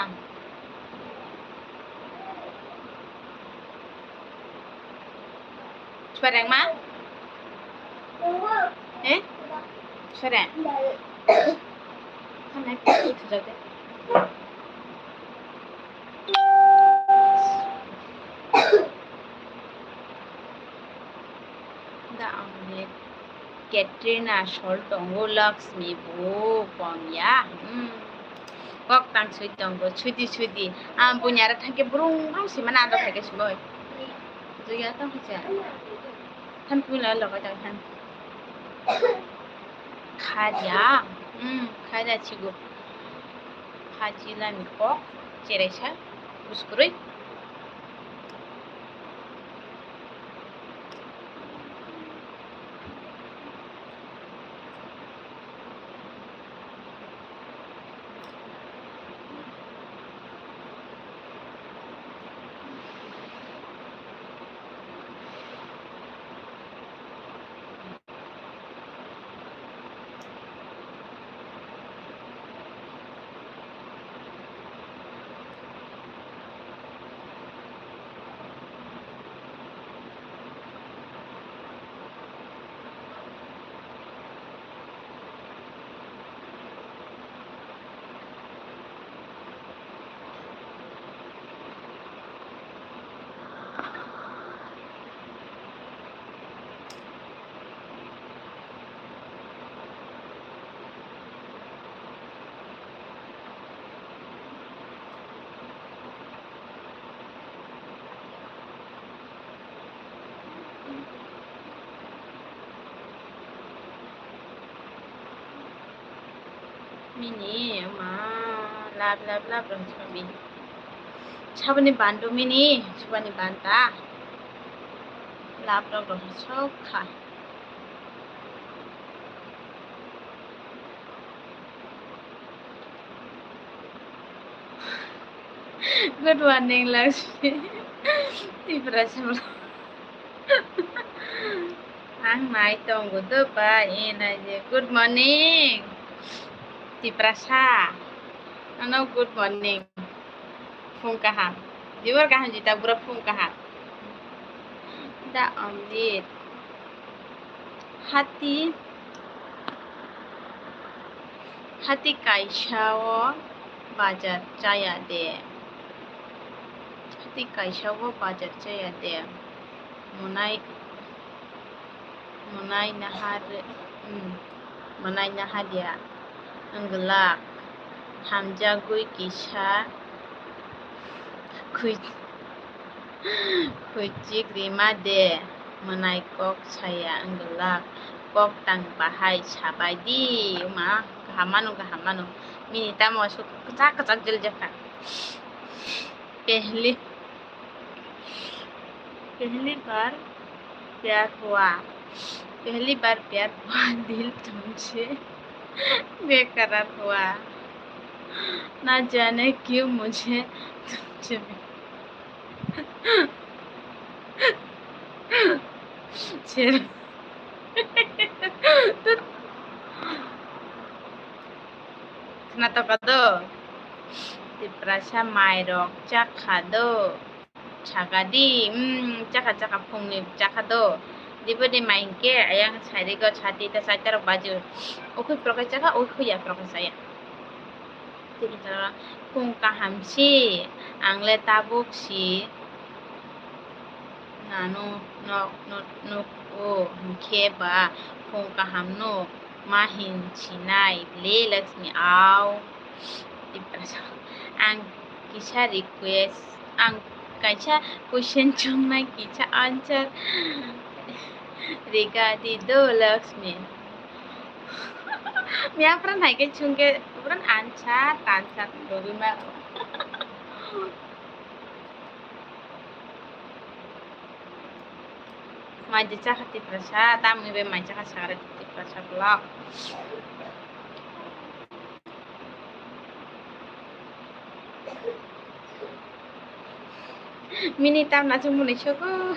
Swereng ma? Eh? Swereng. Hanai phaisi thujak de. Da ang ni Katrina sol tongo, Lakshmi bo pon ya. Hmm. Kok tang sui tongo, sudi sudi. Ah, bunyara thangke brung brung si mana ando thangke sumoi. Juya tong kisa. Than pui la logo tang than. Kharia. Hmm, kharia chigo. Phaji lami kok, cherai sa, buskurui. Mini ma lab lab lab rong sabi. Sabani bandu mini, subani banta. Lab rok rong sok kha. Good morning, Lakshmi. Tiprasa. Ang nai tongo do ba, e nai je. Good morning. Tiprasa. Ano good morning. Phung kaham. Jibor kaham jita bura phung kaham. Da Amrit. Hati, hati kaisa o bazar chaya de. Hati kaisa o bazar chaya de. Monai, monai nahar, hmm, monai naharya. Wngwlak hamjagwi kisa khwi-, khwichik rima de, mwnai kok saya wngwlak, kok tang bahai sabai di, wngma kaham mano, kaham mano, mini tamo aswk kwchak kwchak jil jakha. Pehli, pehli bar. प्यार हुआ, पहली बार प्यार हुआ, दिल तुमसे बेकरार हुआ, ना जाने क्यों मुझे तुमसे छेर Khna tokha do? Tiprasa mairok chakha do? Sakha di, mm, chakha, chakha, phungni chakha do. Dibo di mai hinkhe ayang sairigo sati ta chaita rok baji. Ukhwi prokai chakha, ukhwi ya prokai chaya. Tiprasa phung kaham si, ang le tabuk si nano nok, nok, nok o hinkhe ba phung kaham no ma hin sinai le Laxmi au. Tiprasa, ang kisa request, ang kaisa question chongnai, kisa answer riga di do Laxmi. Miya pran hai ke chungke pran answer, answer rogwi ma. Mai je chakha Tiprasa, tamni bai mai chakha sagre Tiprasa vlog. Mini tamna chumuni sogo.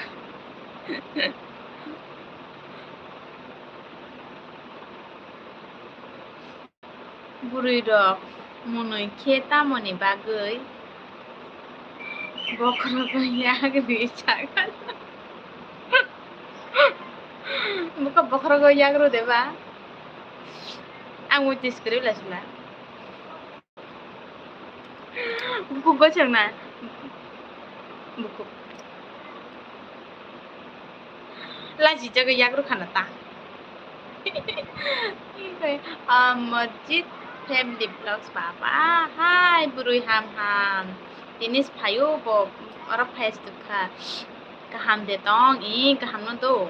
Bwrwi rok mwnwi khe tamoni bagwi bokhorogo yagri sagan? Buka bokhorogo yagru deba? Ang mutis kwrwi lasla. Buku gosok na. Buku. Laji jaga yagru khana ta. Amarjit Family Vlogs baba. Hai, bwrwi ham ham. Tinis phayo bo oro phai sukha. Kaham de tong, i kaham no do.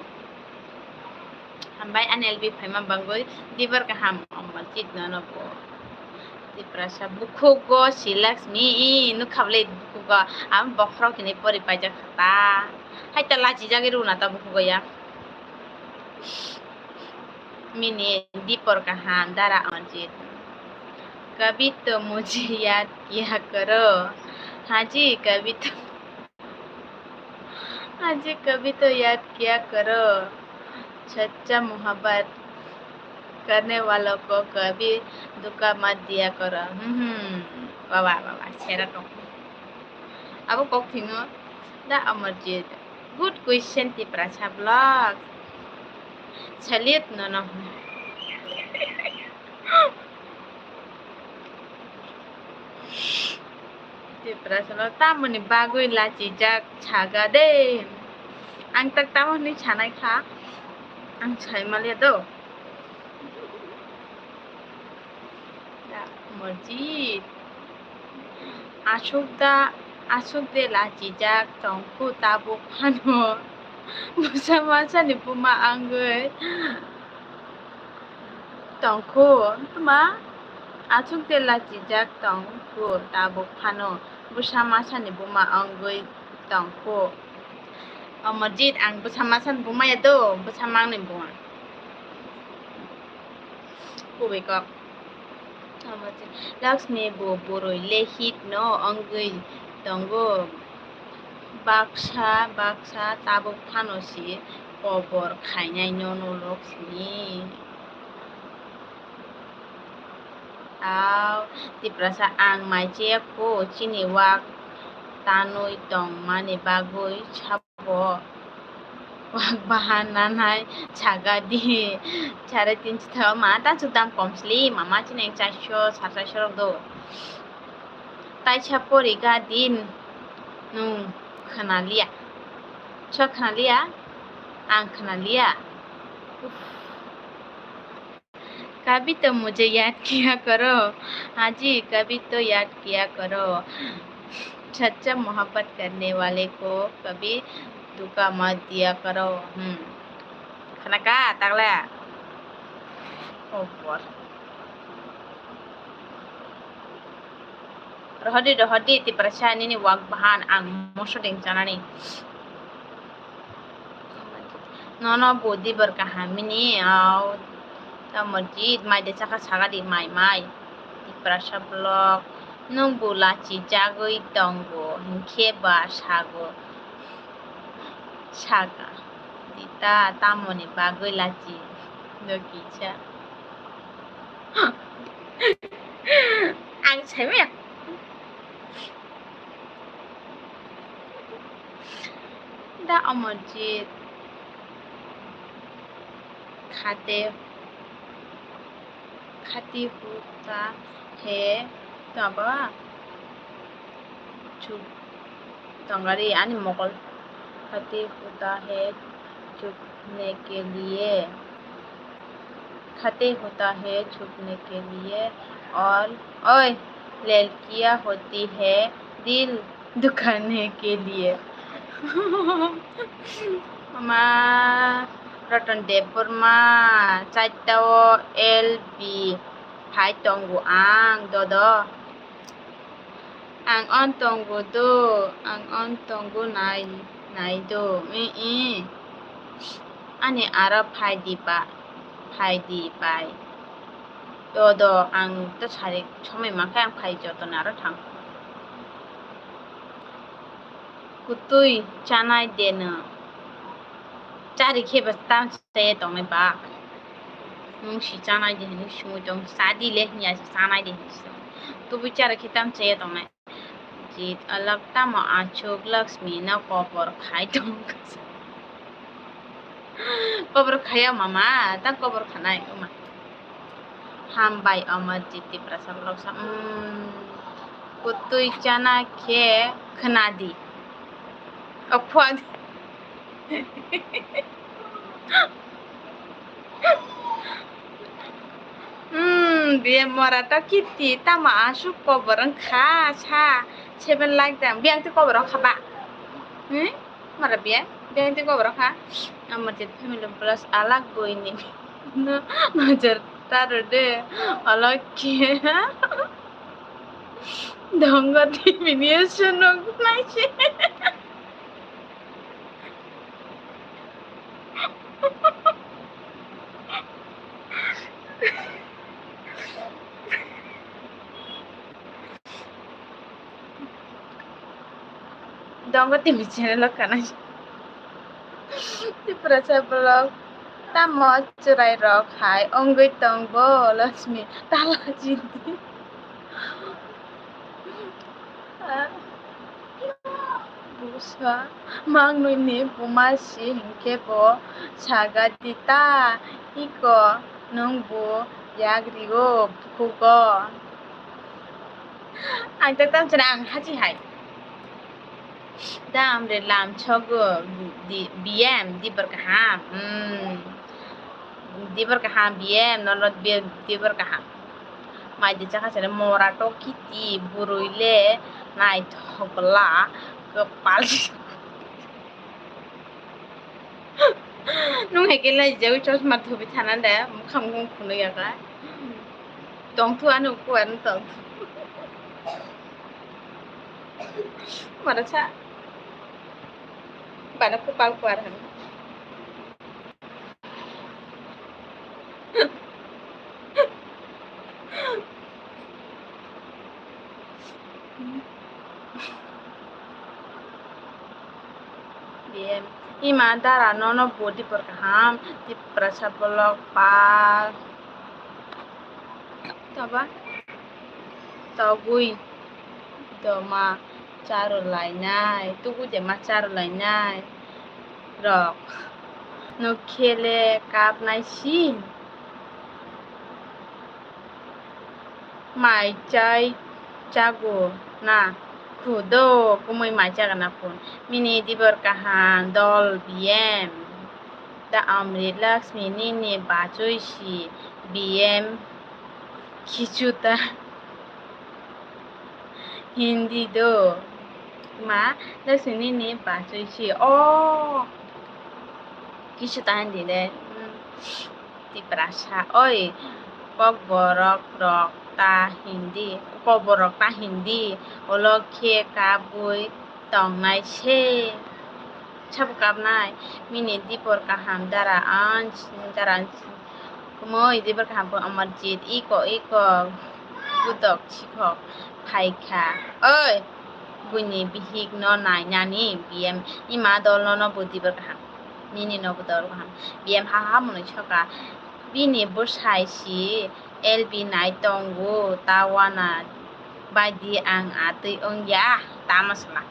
Hambai ani L B phaima bangwi dibar kaham Amarjit no no bo. Tiprasa bukhugo si Laxmi i nukha bwle bukhugo. Ang bokhorok hinwi pori paijak kha ta. Hai ta lachi jagwi rwna ta bukhugo ya. Mini dipor kaham dara Amarjit. कभी तो मुझे याद किया करो। हाँ जी, कभी तो हाँ जी, कभी तो याद किया करो, सच्चा मोहब्बत करने वालों को कभी धोखा मत दिया करो। Hmm, hmm. Baba, baba, serakam. Abo kok thingo, da Amarjit. Good question, Tiprasa Vlog. Salute nono. Tiprasano tamoni bagwi lachijak saga de. Ang tak tamo hinwi sanai kha. Ang sai maliya do. Da Amarjit. Aswk da, aswk de lachijak tongkhu tabuk phano. Bwsa masani buma wngwi tongkhu, tma? Aswk de lachijak tongkhu tabuk phano. Bwsa masani buma wngwi tongkhu. Amarjit, ang bwsa masani buma ya do, bwsa mangni buma. Kubui kok. Laxmi bo bwrwi le hit no wngwi tongo. Baksa baksa tabuk phano si kobor khainai nono Laxmi. Au, Tiprasa ang mai chaya kho chini wak tanwi tongmani bagwi sabo. Wak bahan nanai saga di. Sare tinso thaio ma ta chudam kom sli mama chini chaiso sar chaiso rok do. Taisa poriga din nung khwnaliya. So khwnaliya? Ang khwnaliya. Uff. कभी तो मुझे याद किया करो। हाँ जी, कभी तो याद किया करो। सच्चा मोहब्बत करने वाले को कभी धोखा मत दिया करो। Hmm. Khana kha, takla? Kobor. Rohordi, rohordi, Tiprasa nini wak bahan ang moso ding chanani. Nono bo dibor kaham mini, au, tamo jit mai de chakha sagadi mai mai. Tiprasa vlog, nwng bo lachi chagwi tongo, hinkhe ba sago, saka, dita tamoni bagwi lachi no kisa. Ang saimaya. Da Amarjit khate, khati huta he taba chuk tongari ani mokol khati huta he chukne ke liye. खाते होता है छुपने के लिए और ओए लड़कियां होती है दिल दुखाने के लिए। Ama Ratan Debbarma, chaita o L B, phai tongo ang dodo. Ang on tongo do, ang on tongo nai, nai do, i, i. Ani aro phai di ba, phai di bai. Do, do, ang to sari somoi mankhe ang phai joto ni aro thang. Kutui chanai de no. Chari khe ba tam se tongnai ba. Nwng si chanai de hinwi sumui tong, sadi le hinya se chanai de hinwi se. Tubui chari khe tam se tongnai. Jit alak tamo achuk Lakshmi no kobor khai tong. Kobor khaya mama, ta kobor khanai uma. Hambai Amarjit Tiprasa vlog sa, mm, kutui chana khe khwnadi. Ophwadi. Hmm, biya mora to kiti, tamo asuk kobor wngkha, sa, seven lakh dam, biyang twi kobor wngkha ba? Hmm? Mara biya, biyang twi kobor wngkha? Amarjit family plus alak boini. No, nojar taro de, alak ke. Dongo twi bini sunuk naisi. Dongo timi channel o kanai. Tiprasa vlog. Tamo chwrai rok hai wngwi tong bo Lakshmi tala chini. Busa mangnwi ni buma si hinkhe bo saga di ta iko nwng bo yagrio bukhugo. Ang ta tamo chwrai ang hachi hai. Dam re lam chogo di B M dibor kaham. Hmm. Dibor kaham B M, nono B M dibor kaham. Mai di chakha sene mora to kiti burui le naithok bwla kwpal. Nwng hai khe lai jagwi chosma thubi thana de, mukhang mung phunuk ya kha. Tong thu ano kuar tong thu. Mara sa. Bana kupal kuar han. Em, ima dara nono body por kaham, Tiprasa vlog pal. Taba togwi doma charwlainai, tugwi dema charwlainai rok no khele kapnai si. Mai chai chago na khudo kumui mai chaga na phun. Mini dibor kaham dol B M. Da Amrit Lakshmi nini bachoi si B M khichuta. Hindi do. Ma, Lakshmi nini bachoi si. Oh. Khichuta Hindi de. Hmm. Tiprasa, oi, kokborok rok ta Hindi, kokborok ta Hindi, ulo khe kabui tongnai se. sabo kapnai. Mini dipor kaham dara ans, dara ans. Kumui dipor kaham bo Amarjit, iko, iko, budok sikhok phaikha. Oi, buini bihik no nainani B M, ima dol no, no bo dipor kaham. Nini no bo dol kaham. B M ha ha mwnwi soka. Bini bwsai si L B nai tongo, ta wana bai di ang atwi wngya, tama sala.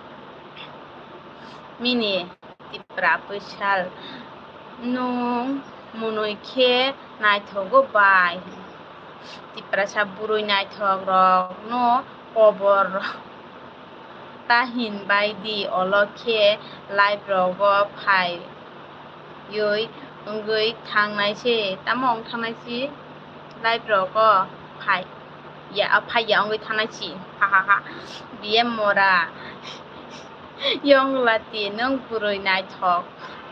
Mini Tipra pwsal, nwng mwnwi khe naithogo bai. Tiprasa bwrwi naithok rok no kobor ta hin bai di, olo khe live rogo phai yoi wngwi thangnai se, tamo wng thangnai si live rogo phai ya, phai ya wngwi thangnai si, ha ha ha. B M Mora, yong lati nwng bwrwi naithok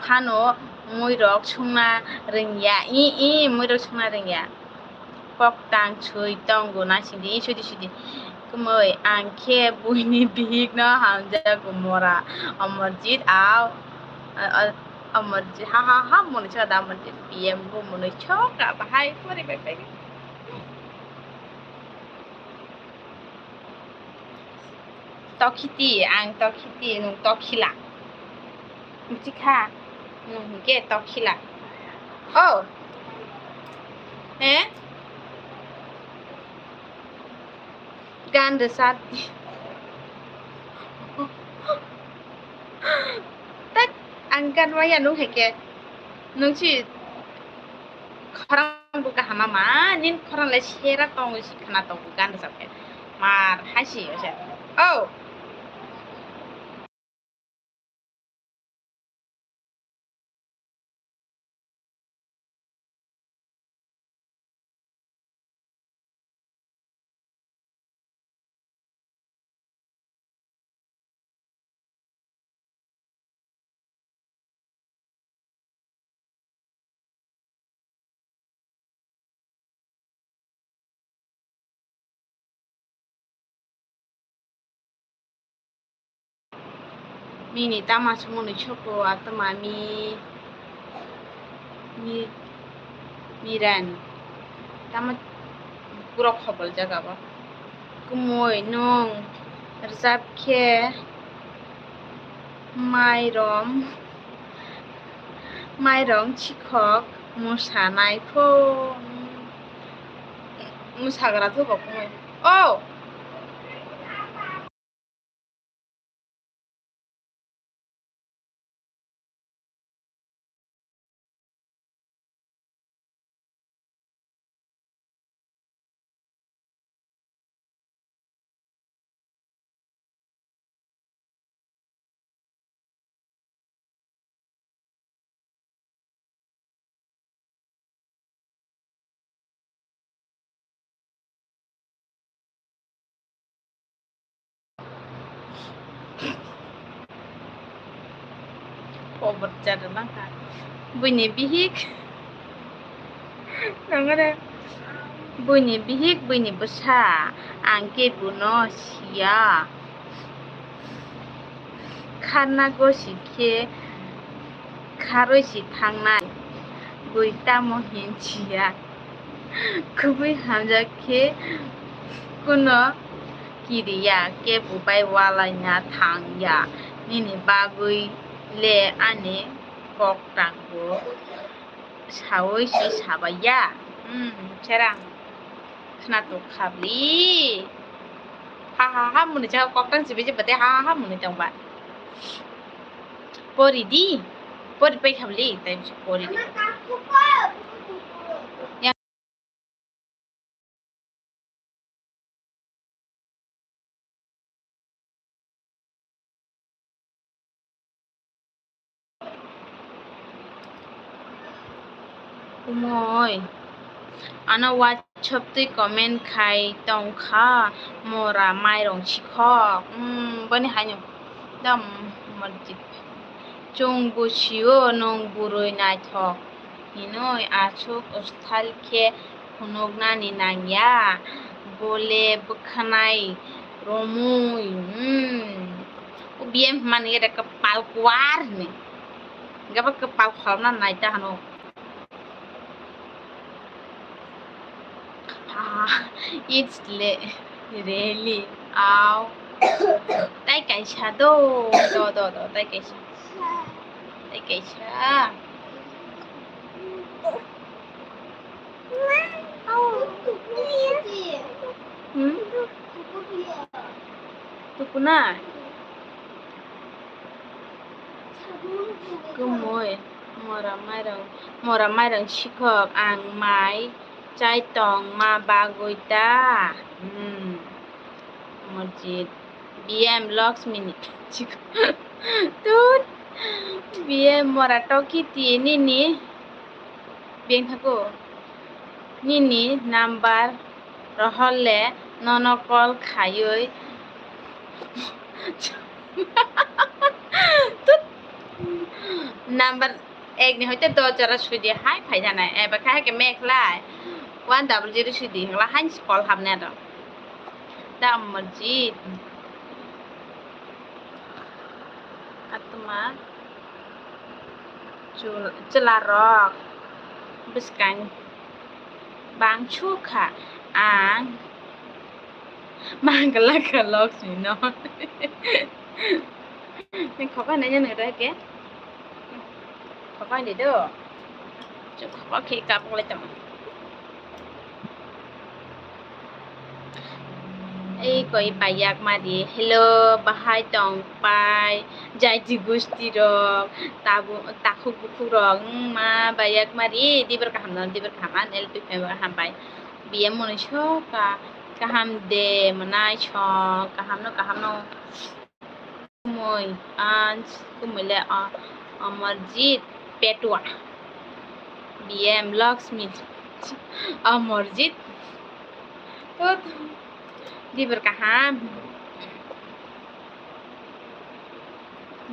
phano muirok sungna rwngya, i i muirok sungna rwngya. Koktang sui tongo na sindi, sudi sudi. Kumui ang khe buini bihik no hamjago Mora. Amarjit au. A, a, Amarjit, ha ha ha, mwnwi soka da Amarjit. B M bo mwnwi soka bahai pori bai bai. Tokhiti, ang tokhiti, nwng tokhila. Mithi kha, nwng hinkhe tokhila. Oh. Eh? Gan rwchap. Tak, ang gan maya nwng hinkhe. Nwng si Khorang bo kaham ma, nini khorang le sera tongo si khna tongo gan rwchap khe. Mar hai si osa. Oh. Nini tama se mwnwi soko atwma mi, mi, miran. Tama pura khobol jaga bo. Kumui nwng rwchap khe mairom, mairom chikhok mwsanai pho, mwsagra thubo kumui. Oh! Pobo rwchapjak mankha. Buini bihik. Nangare. Buini bihik, buini bwsa. Ang khe buno siya. Kharna gosi khe kharwi si thangnai. Bui tamo hin siya. Kubui hamjak khe kuno kiriya, kebo bai walaina thangya. Nini bagwi le ani kok tango sawi si sabaiya. Hmm, cherang. Khna tok khabli. Ha ha ha, mwnwi cha kok tang sibi je bate ha ha ha mwnwi tong ba. Pori di. Pori pai khabli, tai pori di. Kumui, ano WhatsApp twi comment khai tongkha, mora mairong sikhok. Hmm, boni haino dam morjit. Chwng bo sio nwng bwrwi naithok hinwi, aswk style khe phunuknani nangya, bole bwkhanai romwi, hmm. O B M hwnmani ere kwpal kwar hinwi. Gabak kwpal khorokna nai ta hano. Ah, it's le-, really. Ow. Tai kaisa do, do, do, do, tai kaisa. Tai kaisa. Hmm? Tukuna? Kumui, mora mairang, mora mairang sikhok, ang mai chai tong ma bagwi ta? Hmm. Morjit, B M Lakshmi ni. Tut, B M mora toki ti nini. Beng thaku. Nini number rohor le nono call khaiwi. Tut. Number ek ni hoite dos jora sudi hai phai jana. Eba khai ke mek lai. One double zero sudi hla hai call hamne do. Da Amarjit. Atma. Chul-, chwlarok bwskang bangsu kha, ang manglak kha Lakshmi no. Nini khokha naina nang rw khe? Khokha ni do. Chwng khokha khe kabuk lai tamo. Ei koi pai yak mari. Hello, bahai tong pai. Jaiti gusti rok, tabu-, takhuk bukhuk rok, wng ma bai yak mari. Dibar kaham no, dibar kaham, an L P family kaham bai. B M mwnwi so ka, kaham de mwnai song, kaham no, kaham no. Kumui, ah, kumui le, ah, Amarjit Petwa. B M Lakshmi. Amarjit. Tut. Dibar kaham.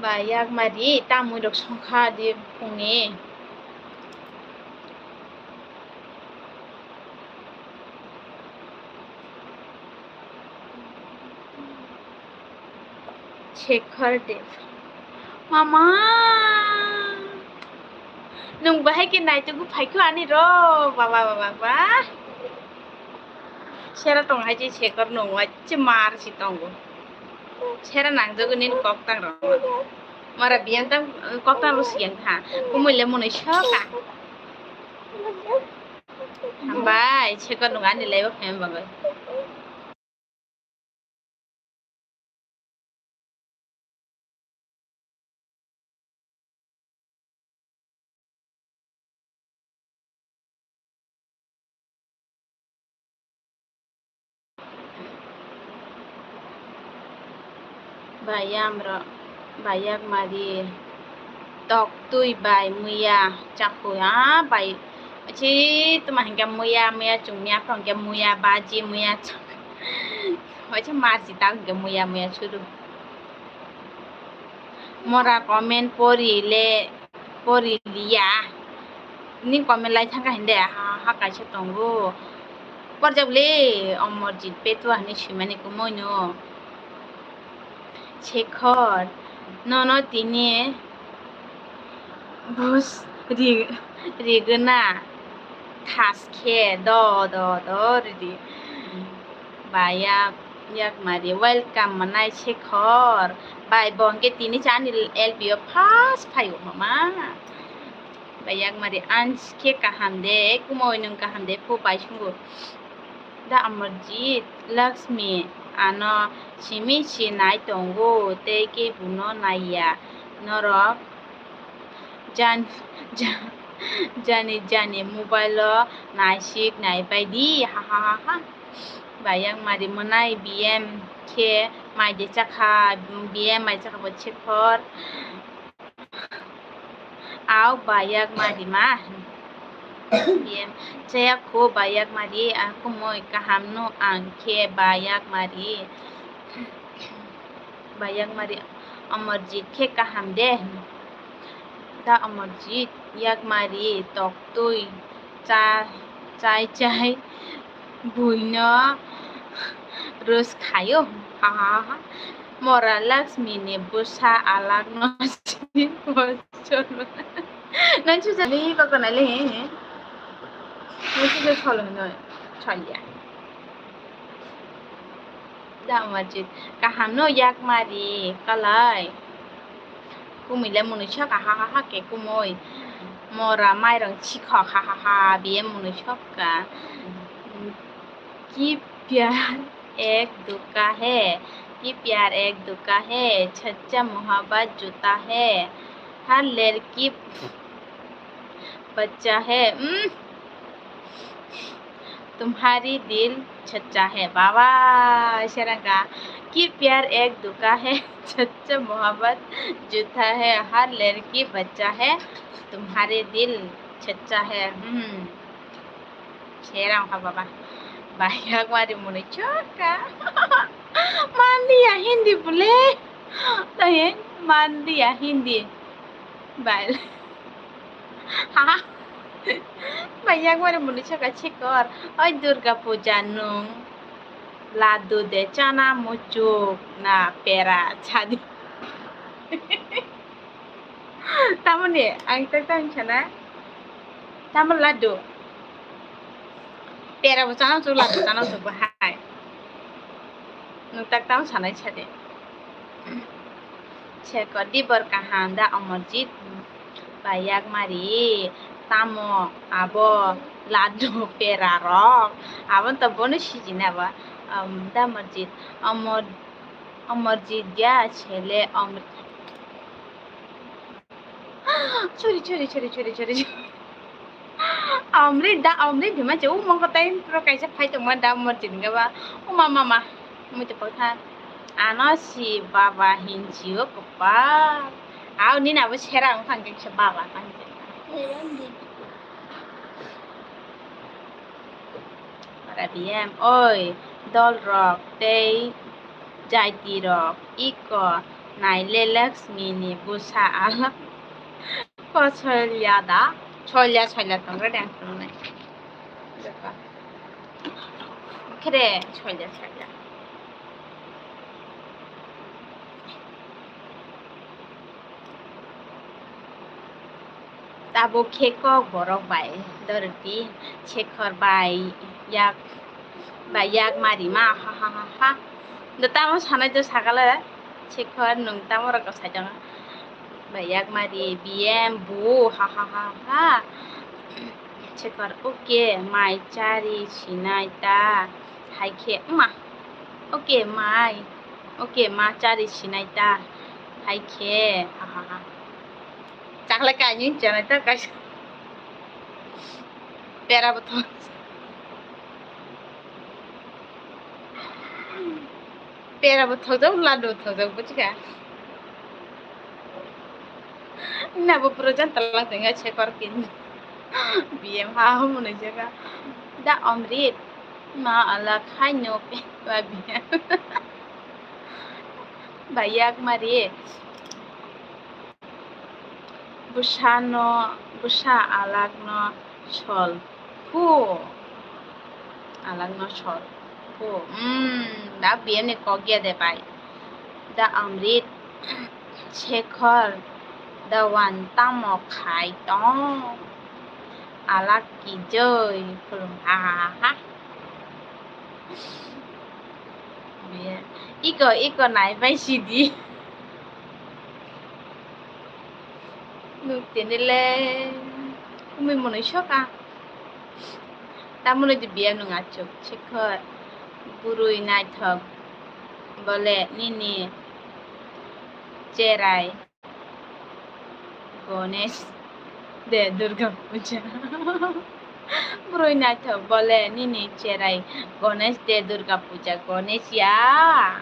Ba yak mari, tamui rok songkha di phungni. Shekhar Dev. Mama! Nwng bahai khe naitugwi phaikho ani rok. Baba, baba, ba. Sera tong hai je Shekhar nwng waise mar si tongo. Sera nangjagwi nini koktang rok. Mara biyang tang koktang rok siyang kha. Kumui le mwnwi soka. Hambai, Shekhar nwng ani live o phaima bagwi. Bayam rok, bayak mari, tok twi bai muya chakhu, ah, bai, chi tuma hinkhe muya, muya chwngya, hinkhe muya baji, muya chak-, waisa marji tak hinkhe muya, muya suru. Mora comment pori le. Pori liya. Ni comment lai thangkha hinde, ha, ha kaisa tongo. Porjak le, Omorjit Petwa hinwi swimani kumui no. Shekhar, nono tini bus ri-, rigwna thas khe do, do, do, ridi. Baya. Yakmari, welcome mwnai Shekhar. Bai, bo hwnkhe tini chani L P o first phaio mama. Bai, Yakmari, ansi khe kaham de, kumui nwng kaham de, phu bai sungo. Da Amarjit, Lakshmi, ano simi si nai tongo, tei kebo no naiya. Norok Jan-, ja-, jani jani mobile o naisik naibai di, ha, ha, ha, ha. Bai Yakmari mwnai B M khe mai de chakha, B M mai chakha bo Shekhar. Au Bai Yakmari ma. B M chaya kho Bai Yakmari, ang kumui kaham no ang khe Bai Yakmari. Bai Yakmari, Amarjit khe kaham de? Da Amarjit, Yakmari toktwi cha-, chai chai buino roast khaio. Ha, ha, ha. Mora Lakshmi ni bwsa alak no si bochor. Nang chuja ni kok nai le he he. Nang chuja solo hinoi. Chaliya. Da Amarjit. Kaham no yak mari kalai. Kumui le mwnwi soka ha ha ha ke kumui. Mora mairang chikhok ha ha ha biye mwnwi soka. Ki pyar ek duka hai, ki pyar ek duka hai, sachcha mohabbat juta hai, har ladki bachcha hai, mm, tumhari dil sachcha hai. Baba, serangka, ki pyar ek duka hai, sachcha mohabbat juta hai, har ladki bachcha hai, tumhari dil sachcha hai. Hmm. Serang kha baba. Bai yak mari muni choka. Mandiya Hindi bole. Tahe mandiya Hindi. Bai. Ha. Bai yak mari muni choka chikor. Oi Durga puja nung. Ladu de chana muchuk na pera chadi. Tamoni ang tak tang sana. Tamo ladu. Pera bo chana chuk ladu chana chuk bo hai. Nung tak tamo sanai sade. Cheko dibor kaham da Amarjit bai yak mari tamo abo ladu pera rok abo to bono sijina ba da Amarjit Amar Amarjit ya chele Amrit. Sorry, sorry, sorry, sorry, sorry. Amrit da Amrit hima che u mongko tai pro kaisa phai tongma da Amarjit ga ba. O mama ma. Mui to pakha. Ano si baba hinchi o kopa. Au ni na bo sera ang phang kisa baba phang. Ora B M, oi, dol rok tei jaiti rok, iko naile Lakshmi ni bwsa alak ko soilya da, soilya soilya tongo de ang phunuknai. Khere soilya soilya. Tabuk khe kok borok bai dordi Shekhar bai yak bai yak mari ma ha ha ha ha. Do tamo sanai do sakala Shekhar nung tamo rok sai tongo bai yak mari B M bu ha ha ha ha. Shekhar okay mai chari sinai ta hai khe ma okay mai okay ma chari sinai ta hai khe ha ha ha. Chakle kainwi chanai ta kaisa. Pera bo thok. Pera bo thokjak, ladu thokjak, buchika. Na bo pura jan talang tengga Shekhar kin. B M ha hum nai jaga. Da Amrit ma ala khai no pe ba B M. Ba yak mari. Bwsano, bwsa alakno sol phu. Alakno sol phu. Hmm, da B M ni kok ya de bai. Da Amrit Shekhar da wan tamo khai tong. Alak ki joi khulum ha ha ha. Iko, iko nai bai sidi. Nuk tini le kumui mwnwi soka. Tamoni di B M nung achuk Shekhar. Burui naithok bole nini cherai. Ganesh de Durga Puja. Burui naithok bole nini cherai Ganesh de Durga Puja. Ganesh ya.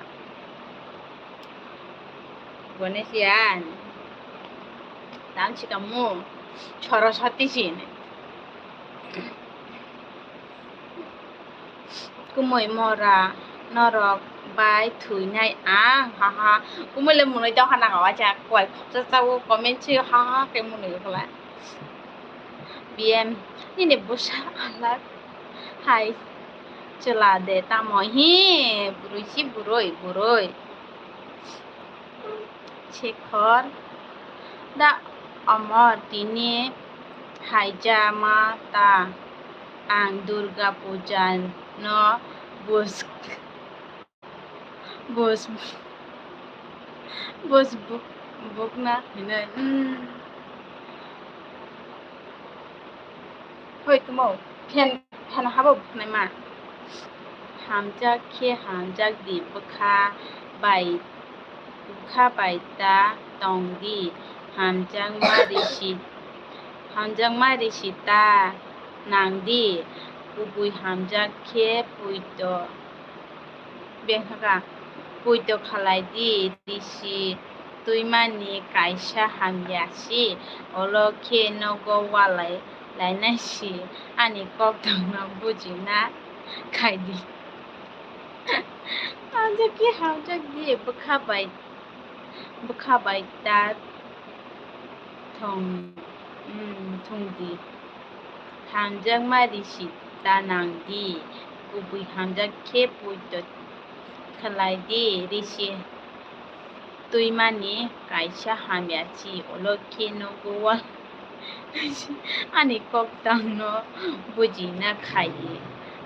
Ganesh ya. Tam chikamu Saraswati sin. Kumui mora norok bai thuinai ang ha ha. Kumui le mwnwi dokha nang wacha kwal khopsa chawo comment si ha ha khe mwnwi khala. B M nini bwsa alak hai chwla de tamo hi burui si burui burui. Shekhar, da omo tini haija ma ta, ang Durga Puja no bus, bus, bus buk, bukna hinwi. Hmm. Hoi tumo, phen, phen habo bukhnai ma. Hamjak khe hamjak di, bwkha bai, bwkha bai ta tong di, hamjakma risi, hamjakma risi ta nang di, kubui hamjak khe puito, bengkha kha, puito khalai di, risi twimani kaisa hamya si, olo khe nogo walai lainai si, ani kok tongno bujina khai di. Hamjak khe hamjak di, bwkha bai, bwkha bai ta thong, hmm, thong di. Hamjakma risi ta nang di, kubui hamjak khe puito khalai di, risi twimani kaisa hamya si, olo khe nogo wal ani kok tangno bujina khai di.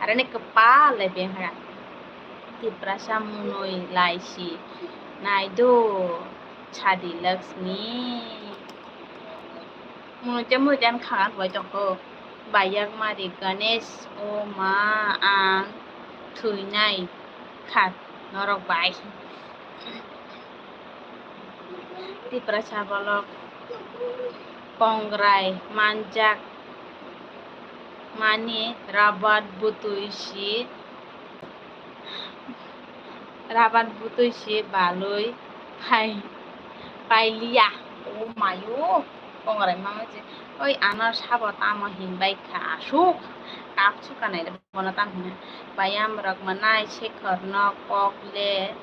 Aroni kwpal lai bengkha. Tiprasa mwnwi lai si nai do, sadi Lakshmi. Mwnwi tei mwnwi tei kha bai tongkho. Bayakmari Ganesh, o ma, ang thwinai kha norok bai. Tiprasa bolok kongrai manjak mani rabat butwi si, rabat butwi si balwi phai, pailiya. O mayo, kongrai mama se, oi ano sabo tamo hinbai kha, asuk kap sukanai. Bono tamo hino bayam rok manai Shekhar no kok le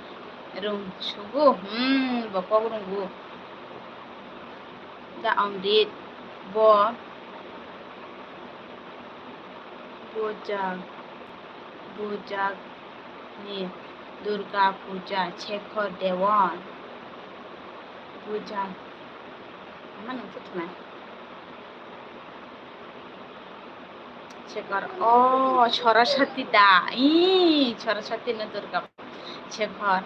rwng sugo, hmm, bo kok rwngo. Da Amrit bo bujak, bujak ni Durga Puja Shekhar Dewan bujak. Ama nang se thwnai. Shekhar, oh, Saraswati da. Ih, Saraswati no Durga. Shekhar.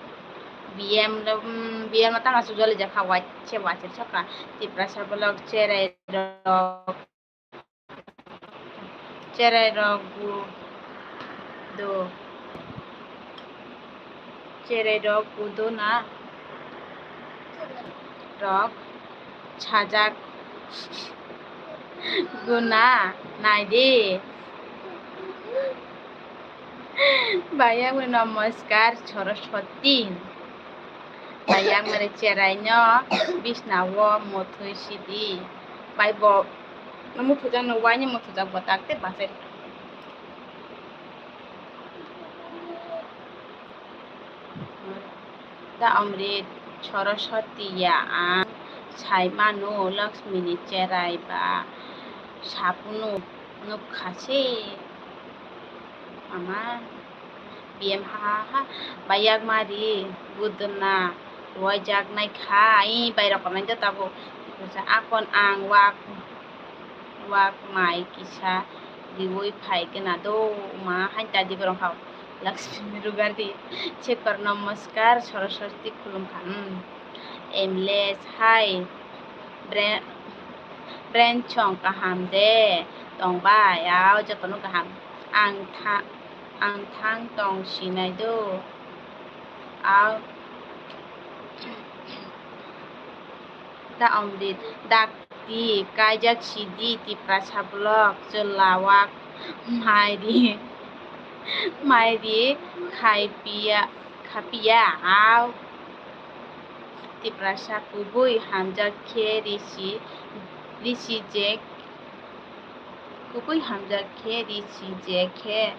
B M lo, mm, B M lo tama sujali jakha wai, se wai se sokha. Tiprasa bolok cherai rok. Cherai rok bu do. Cherai rok bu do na. Rok. Sajak guna naidi. Bayang namaskar Saraswati. Bayang mani cherai no bisna o muthwi sidi. Bai bo muthujak no waini muthujak bo takte basai. Da Amrit, Saraswati ya ang sai mano Lakshmi ni cherai ba sapunu nukha se ama B M ha ha ha bayakmari buduna ruwaijaknai kha, i bai rok komai do tabuk. Akon ang wak wak mai kisa riwi phai gana do ma hain ta di borong hao. Lakshmi rugar di. Shekhar namaskar, Saraswati khulum kha. Hmm. Emles hai. Bre-, Bren chong kaham de tong bai, ao jotono kaham. Ang tha-, ang thang tong sinai do. Ao da Amrit, dakti kaijak sidi Tiprasa bolok chwla wak mairi, mairi khaipiya, khapiya, ao Tiprasa kubui hamjak khe risi, risi je, kubui hamjak khe risi je khe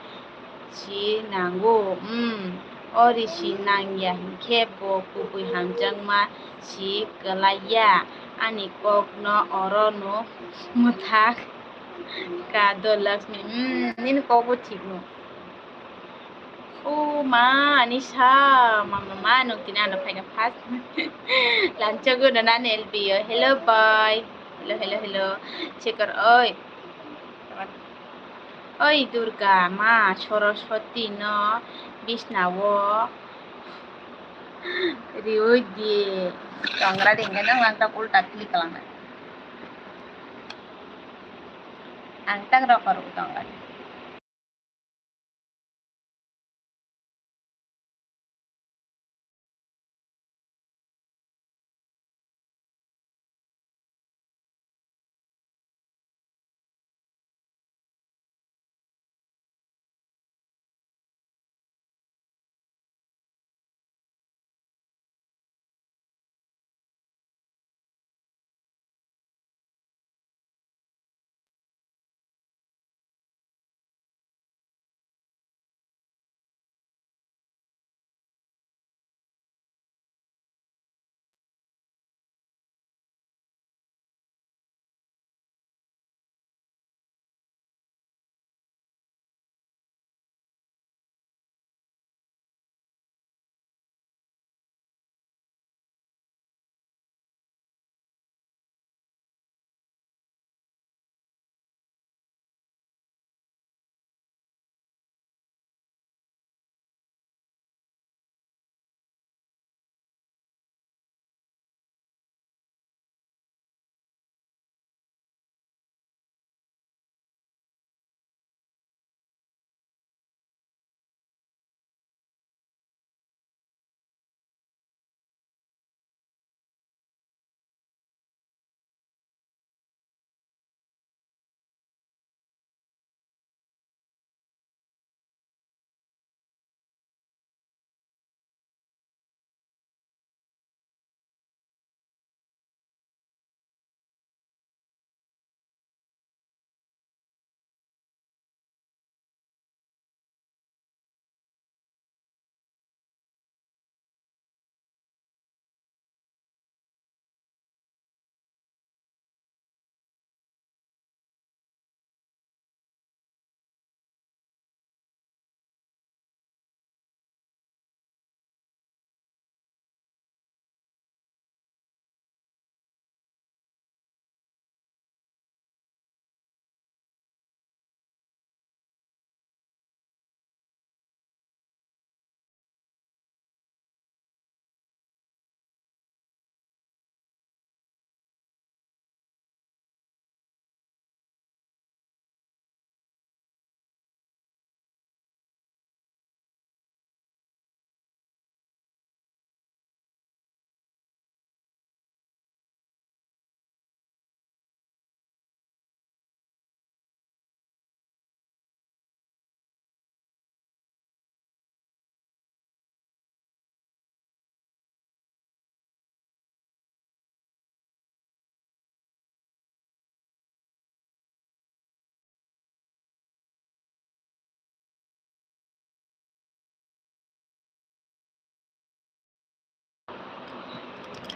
si nango, hmm, o risi nangya hinkhe bo kubui hamjakma si kwlaiya, ani kokno orono mwthak ka do Lakshmi, hmm, nini kokbo thikno. O ma, ani sa, ma, ma, ma, nung tini ano phaina first. Lanchogwi no nani L B o. Hello, boy. Hello, hello, hello. Check or, oi. Oi, Durga, ma, Saraswati no bisna o riwi di. Tongra dengke nang lang tak ulta klik lang. Ang tak rok rok tongra.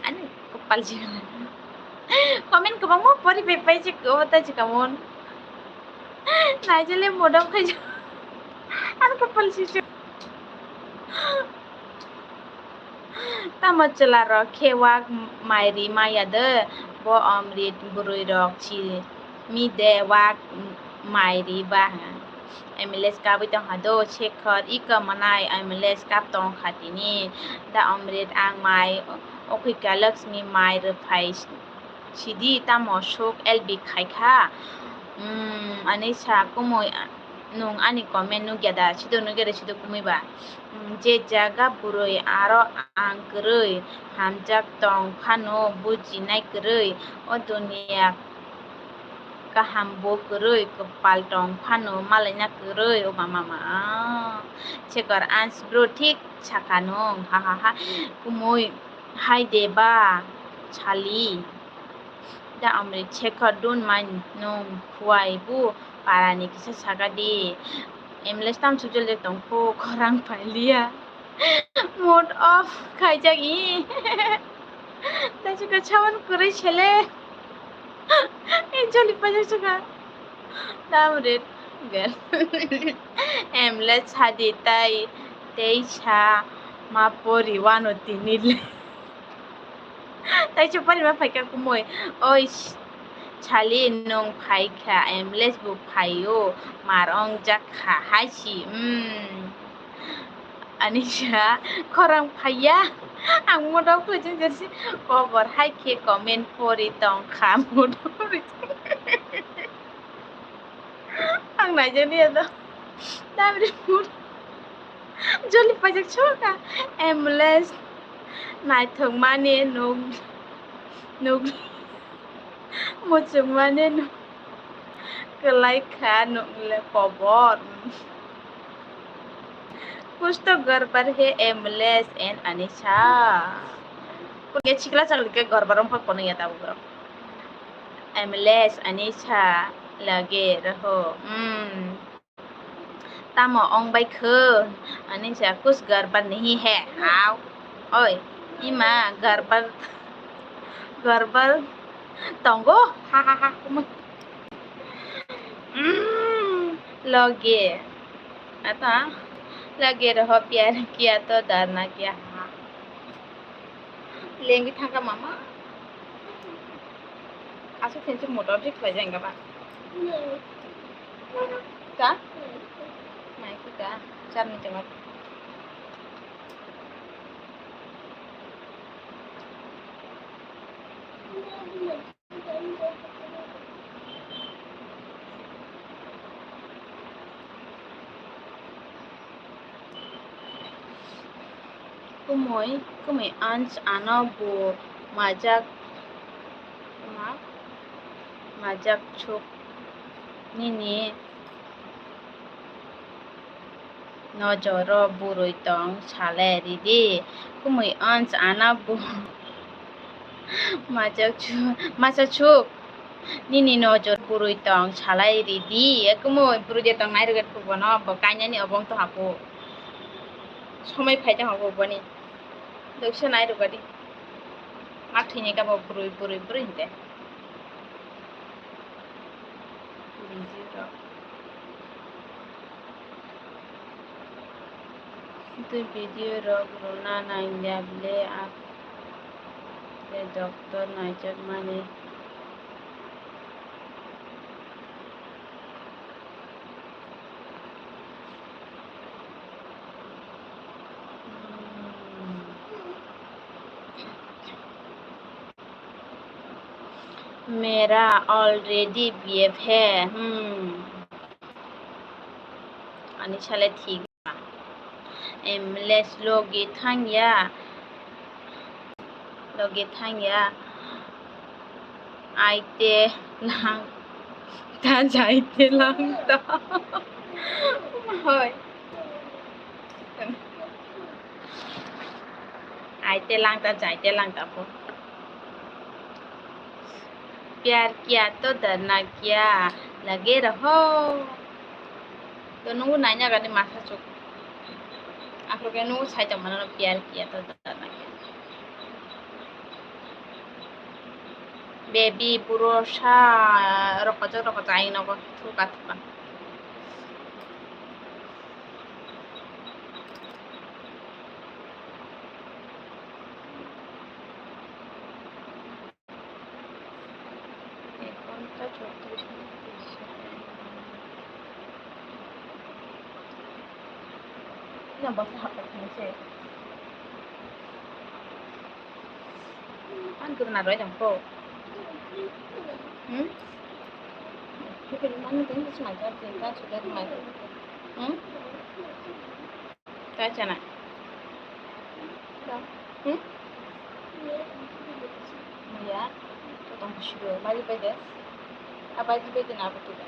Ani kopal si. Comment kwbangma pori pai pai se, o ta se kamon. Naijele modam khai. Ani kopal si se. Tamo chwla rok khe wak mai ri maya de, bo Amrit bwrwi rok si mi de wak mai ri ba. M L S kabui tong kha do, Shekhar, iko mwnai M L S kap tong kha tini. Da Amrit ang mai, okhika Lakshmi mai rwphai sidi, tamo sok L B khai kha. Hmm, ani sa kumui, nung ani comment nukya da, sido nukya da, sido kumui ba. Hmm, je jaga bwrwi aro ang kwrwi hamjak tong phano bujinai kwrwi, o duniya kaham bo kwrwi, kwpal tong phano malaina kwrwi, o mama ma. Shekhar, ans bro, thik sakha nung, ha ha ha. Kumui hai de ba sali. Da Amrit, Shekhar, don't mind nung khuai bu parani kisa saka di. M L S tam sujol de tong kho, khorang pailiya. Mood off khaijak i. Tei chukha sawan kwrwi sele. Ei joli paijak chukha. Tam ret. Gan. M L S sadi tai. Teisa ma pori wano tini le. Teisa pori ma phaikha kumui. Oi, Sali, nwng phaikha, ambulance bo phaio, mar wngjak kha, hai si, mm. Anisa, khorang phaiya, ang modo khujung jersey cover hai khe comment pori tong kha, modo khujung. Ang naijani ya do. Dabri modo. Joli pajak choka. Ambulance. Naithok mani nuk, nuk. Muchung mani nuk. Kwlai kha nuk le kobor. Kuch to garbar hai ambulance and Anisa. Kuge chikla chakli ke garbar ong pa kono ya tabuk. Ambulance Anisa lage raho. Hmm. Tamo ong bai kho? Ani sa kus garbar nahi hai. Hao. Oi, ima garbar, garbar tongo. Ha ha ha. Mm, loge. Ata, lage raho pyar kiya to darna kya. Ha. Lengwi thangkha mama. Aswk khense motor se khlai jai wngkha ba. Ka? Mai khe ka? Charni tongma. Kumui, kumui ans ano bo majak, ma-, majak chuk nini nojoro burui tong salai ridi. Kumui ans ano bo majak chu-, masa chuk. Nini nojor burui tong salai ridi. Ekumui burui je tong nai rwgwi bono bo kainani obong to hapo. Somoi phai tong hapo boni. Doksa nai rwgadi. Ma thwini kamo burui, burui, burui hinte. Video rok. Tei video rok rwna nangya ble, ah, tei doctor naijakmani. Mera already B F hai. Hmm. Ani sale thik. Em, les logi thangya. Logi thangya. Aite lang. Ta jaite lang ta. Hoi. Aite lang ta, jaite lang ta po. Pyar kiya to darna kiya lage raho. To nungu naina gani masa chuk. Akhro ke nungu sai tong mano pyar kiya to darna kiya. Baby puro sa rokojak rokojak aing nogo thuka thuka. Ekhon ta chottrish minute hoyse. Na bwsa hapai thangse. Ang kwrwna rwi tong kho. Hmm? Mani tini swmai kha, tin ta suda swmai kha. Hmm? Chai chana. Hmm? Ya. Tong siro. Bari bai de. Abai di bai de na butu de.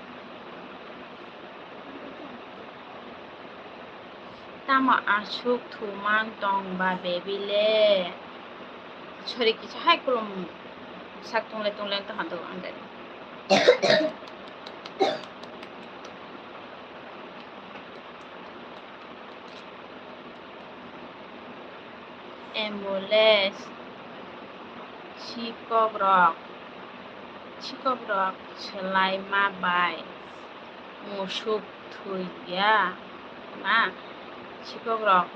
Tamo aswk thumang tong ba baby le? Sorry, kisa hai khulum sak tungle tungle wng tong hando ang de. Ambulance, chikokrok, chikokrok swlaima bai musuk thwiya ma, Sikhok rok,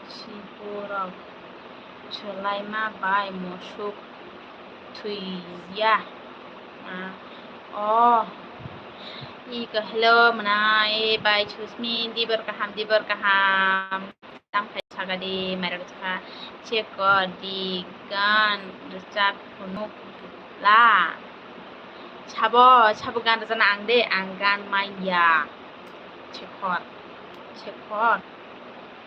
sikhok rok swlaima bai musuk thwiya. Ah, oh, iko hello mwnai bai Susmi, dibor kaham, dibor kaham. Tam khai sagadi mairok chakha, chekor di gan rwchap phunuk la. Sabo, sabo gan rwchapna ang de, ang gan manya. Chekor, chekor.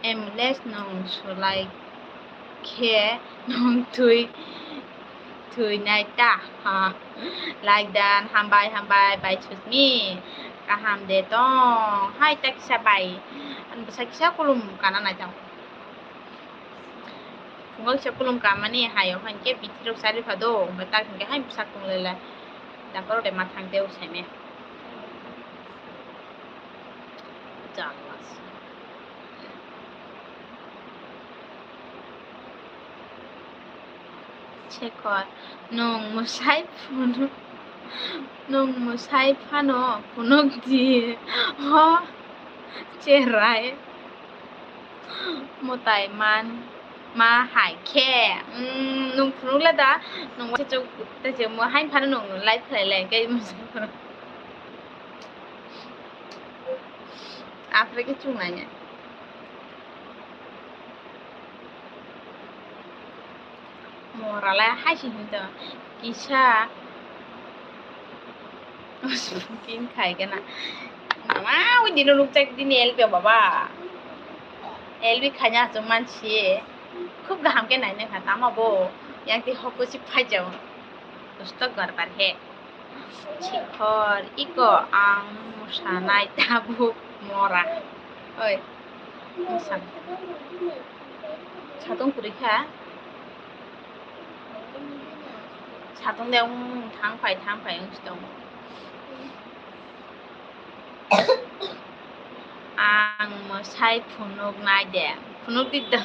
Emles nwng swlai khe nwng twi thwinai ta. Ha. Like dan, hambai, hambai, bai Susmi. Kaham de tong. Hai ta kisa bai. Ani bwsa kisa kulum kana nai tong. Phungo kisa kulum kamani hai o hankhe bithi rok sari phado. Hwnkhe tak hwnkhe hai bwsa kunglele. Dakoro de mathang de usai me. Jallas. Chekor, nwng mwsai phunuk, nwng mwsai phano phunuk di, ho cherai mwtai man ma hai khe, mm, nwng phunuk le da, nwng waisa chuk tei se mo hai phano nwng like khlai lai khe mwsai phano. Afre khe chunglai nai. Mora le hai se hinwi tongo. Kisa. Pin khai gana. Mama, ui dino rukchak dini L P baba. L P khaina aswk mansi. Khub kaham khe naina kha tamo bo. Yang twi hoko si phai jao. Dusto garbar he. Sikhor, iko ang mwsanai tabuk mora. Oi, mwsan. Satung kwrwi kha. Satung de wng thang phai, thang phai wng si tongo. Ang mwsai phunuk nai de. Phunuk di da.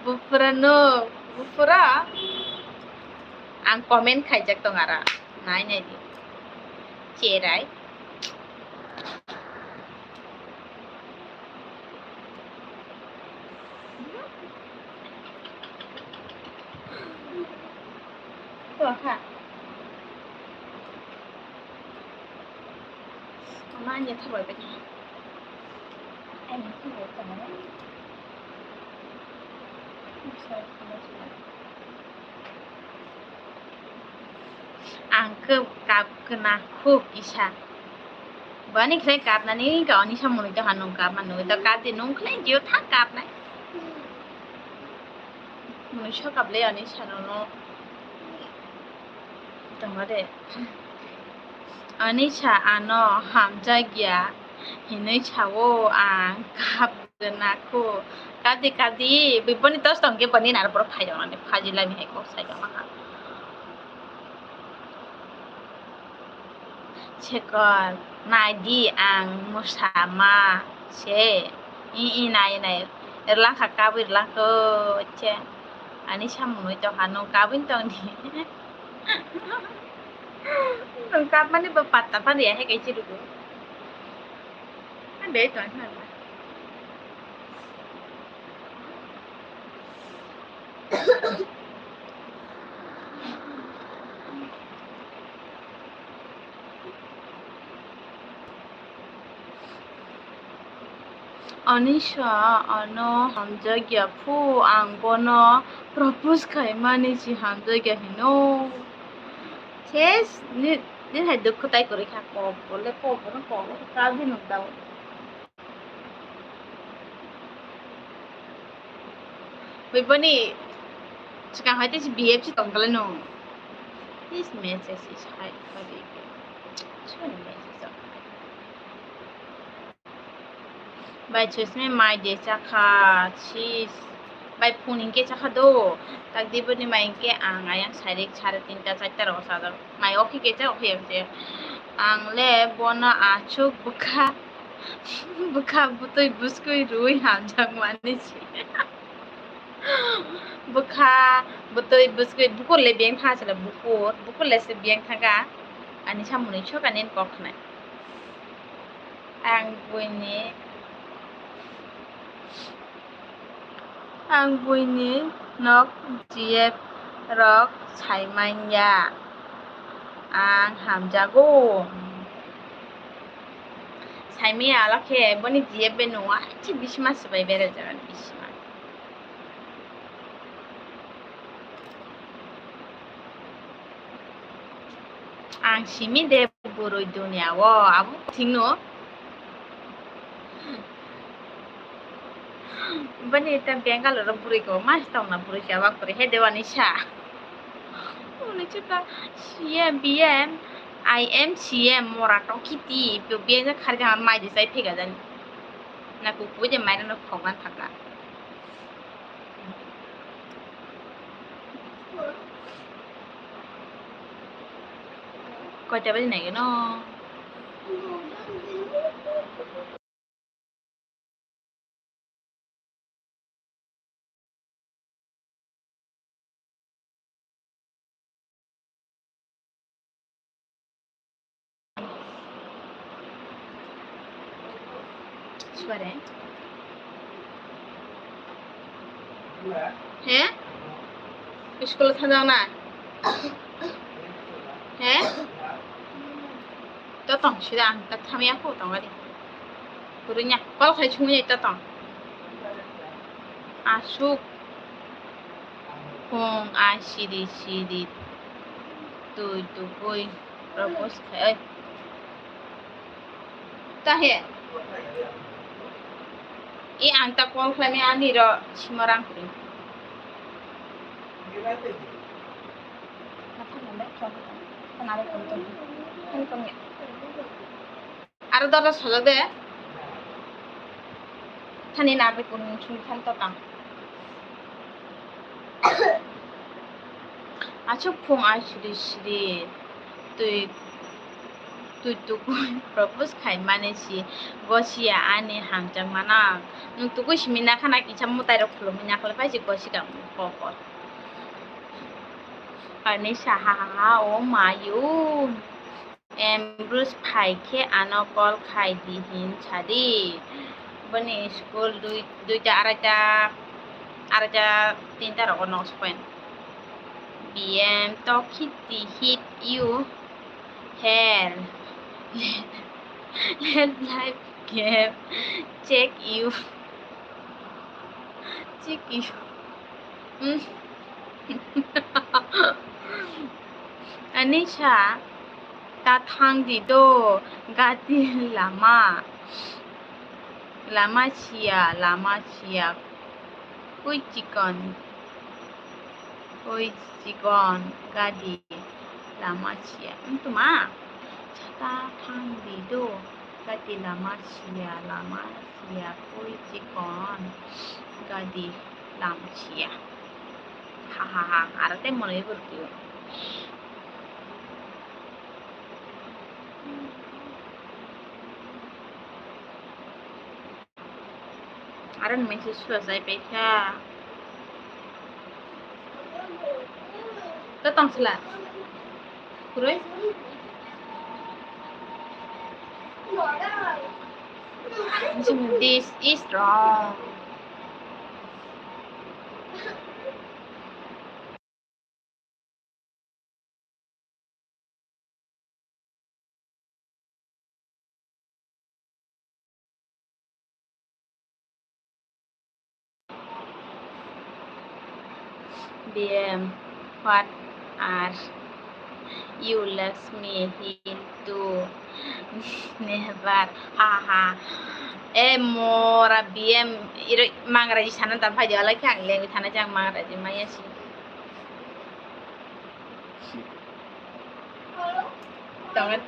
Buphura nuk, buphura. Ang comment khaijak tong ara. Nai nai di. Cherai. Tuh, ha. Mama, anya thabai bai. Anya thabai bai. Ang khe kap kwna khu kisa. Bani khlai kapnani ka oni sa mwnwi tongkha nwng kapma nugwi to kap di nwng khlai jio thang kapnai. Mwnwi so kap le oni sa nono. Tongo de. Ani sa ano hamjakya hinwi sao ang kap. Gwnakhu. Kadi, kadi, biboni tos tongkhe boni naro borok phaijaknani, phaji lami hai kok saijakma kha. Sekon, naidi ang mwsama se. I, i, nai, nai. Erlangkha, kabwi erlangkho, che. Ani samung nui tongkha, nwng kabwi tongdi. Nwng kapmani bo patta phan ya, hai kai chirugo. Ande to na. Anisa ano hamjakya phu, ang bono propose khaimani si hamjakya hino. Ses, ni, ni hai dukhu tai kwrwi kha, kok bole, kok bono kok, kok kabi nuk dao. Biboni swkang hai tei B F C tong kale no. This message is hide for the, soon message of hide. Bai chosme mai de chakha, sis. Bai phone hingke chakha do. Tak di boni mai hingke ang ayang sairik sare tinta charta rogo sajak. Mai okhi kecha okhi ekje. Ang le bono achuk bwkha, bwkha bwtwi bwskwi rwi hamjak mani se. Bwkha bwtwi bwskwi bukur le beng thang chwla bukur, bukur le se beng thang kha. Ani samung ni soka nen kok khnai. Ang buini, ang buini nok G F rok sai manya. Ang hamjago. Sai manya alak khe boni G F bai nungwa, achi bisima swbai berajak ani bisima. Ang simi de bwrwi duniya o, abo thikno. Bani ta Bangalore o bwrwi ko mas tongna bwrwi se abak bwrwi he dewani sa. Uni chuka C M, B M, I M C M mora tong kiti, B M je khari jang mai de sai phega jani. Na kuku je mai no khoklan thakla. Koita baje nai gano? Suare. He? School thangjak na? He? To tong sida ang ta thamya ko tong gari. Kurunya call khai chungya ta tong. Asuk. Phung a siri siri twi tugui propose khai oi. Tahe. I ang ta call khlaimani ani ro sima rang kri. Aro dada sojak de. Thani narwkhe kunu chwng thani totang. Aswk phung ai siri siri twi, twi tukui propose khai mani si gosiya ani hamjakmano. Nwng tukui simi nakha na kisa mwtai rok khulumui nakhlai phai si gosika kokor. Ani saha ha ha o mayu. Ambrose phai khe ano call khai di hin sa di. Boni school dui, duita, araita, araita, tinta rogo nok sokoi. B M to khiti hit you hair. Let life game check you. Check you. Hmm. Anisha, ta thang di do, gati lama. Lama siya, lama siya. Koi chikon, koi chikon, gadi lama siya. Wngtoma, ta thang di do, gati lama siya, lama siya, koi chikon, gadi lama siya. Ha ha ha, aro tei monoi burti. Aro ni message sua sai paikha. To tong sila. Kuroi. This is wrong. B M, what are you, Lakshmi? He too. Never. Ha ha. E mora B M, iro mangraji sana ta phai de, alai khe ang lengwi thana jang mangraji maya si. Tongo.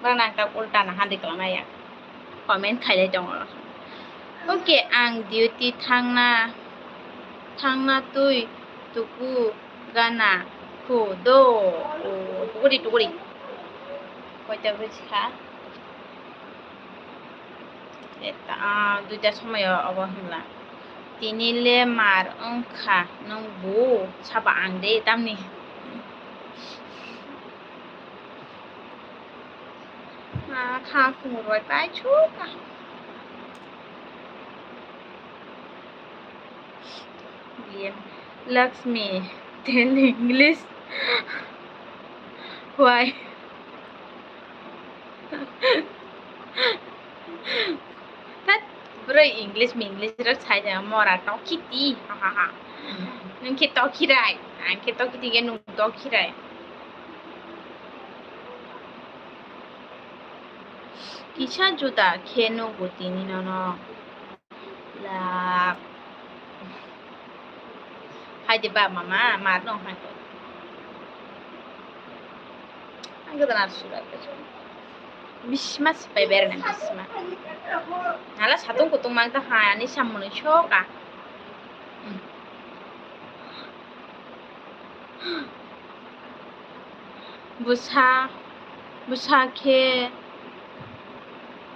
Bana ta ulta na handi kala maya. Comment khailai tongo. Okay, ang duty thangna, thangna twi tuku gana khu do. O, tukuri, tukuri. Koita bujikha? Eta, ah, duita somoyo obo hwnla. Tini le mar wngkha nwng bu saba ang de tamni. Kha khumui bai pai chuk kha. Lakshmi, tell English. Why? Tat, bro, English mi English rok sai da mora tokhiti. Ha ha ha. Nung khe tokhirai, ang khe tokhiti ge nung tokhirai. Kisa juda khe nugo tini nono. Lak. Hai de ba mama, mar no hai. Ang gada nar sura. Bisma sipai berna bisma. Nala satung kutung mang ta hai ani samung ni shoka. Bwsa, bwsa khe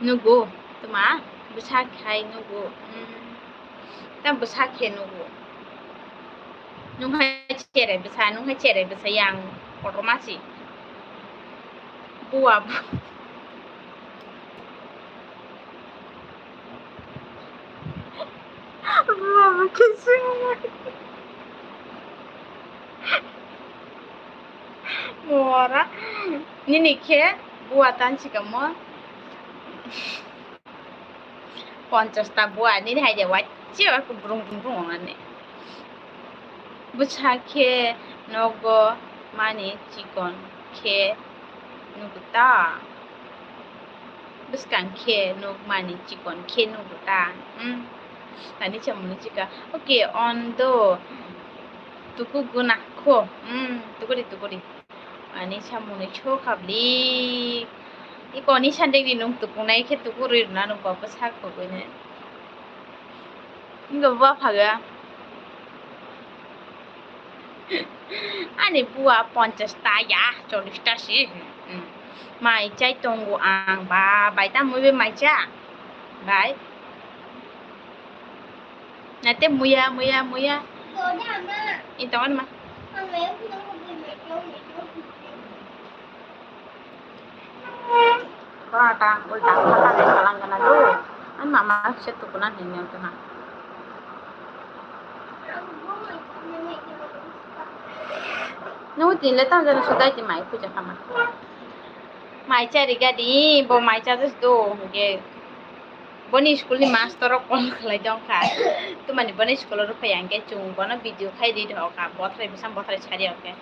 nugo, tuma, bwsa khai nugo, mm, ta bwsa khe nugo. Nung hai chere bwsa, nung hai chere bwsa yang kotorma si. Bua, bu- Mora. Nini khe bua tansi kamo. Ponchas ta bua nini hai de wai. Chiba ku brung brung brung ani. Bwsa khe nogo mani chikon khe nugo ta. Bwskang khe nukmani chikon khe nugo ta. Hmm. Ani samung ni chika. Okay, on do. Tuku guna kho. Hmm, tukuri, tukuri. Ani samung ni chokhabli. Iko ni sandeng ni nung tukunai khe tukuri rwna nung babo sak khogoi ne. Nungkhe bupha khe ani bua ponchas ta ya, chollish ta se. Hmm. Mai chai tongo ang ba, bai ta mui bai mai cha. Bai. Nate muya, muya, muya. Ito ano ma. Kora ta ulta kata de kalang kana do. An mama se tukuna ni nyam tuna. Nung tin le tang jana sudai ti mai puja kama. Mai chari gadi bo mai cha do ge. Boni school ni master rok call khlai tong kha. Tumani boni school ro phai ang khe chung bono video khai di thok kha. Bothrai bwsam bothrai sari ok khe.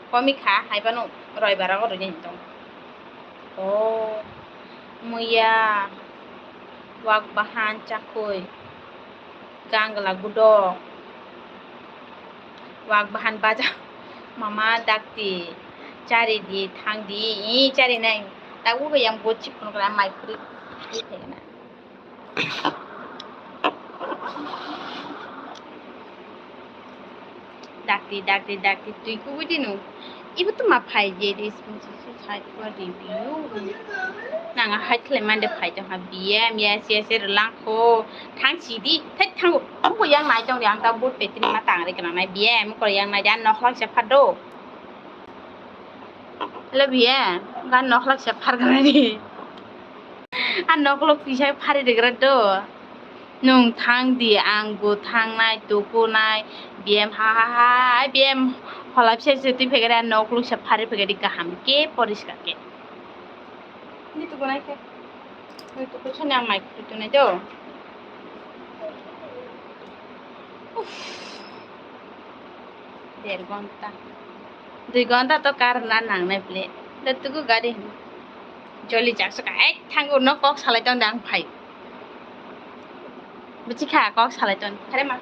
Komi kha hai bano roibar o rwini tong. O muya wak bahan chakhoi gangla gudo wak bahan baja mama dakti chari di thang di i chari nai tabu yang bochi phun kra mai khuri. Dakti, dakti, dakti, twi kubui di nung. Ibo tuma phai je di sung sung sung sai kwa review. Nang a hai khlai mande phai tong ha B M, yes, yes, er lang kho. Thang si di, thai thang ko, thang ko yang nai tong di ang ta but pe tini ma tang re kana nai B M ko yang nai jan nok lang se phado. Hello B M, gan nok lang se phar kana di. A noklok tisa phari rigra do. Nung thang di, ang bo thangnai, tukunai, B M ha ha ha, B M holap se se twi phegari a noklok se phari phegari kaham ke poriskar ke. Ni tukunai khe. Ni tuku sani ang mai tukunai do. Uff. Der gonta. Dui gonta to kar na nangnai ble. Da tuku gari. Joli jak saka. Ek thango no kok salai tong dang phai. Buchi kha kok salai tong. Khare ma.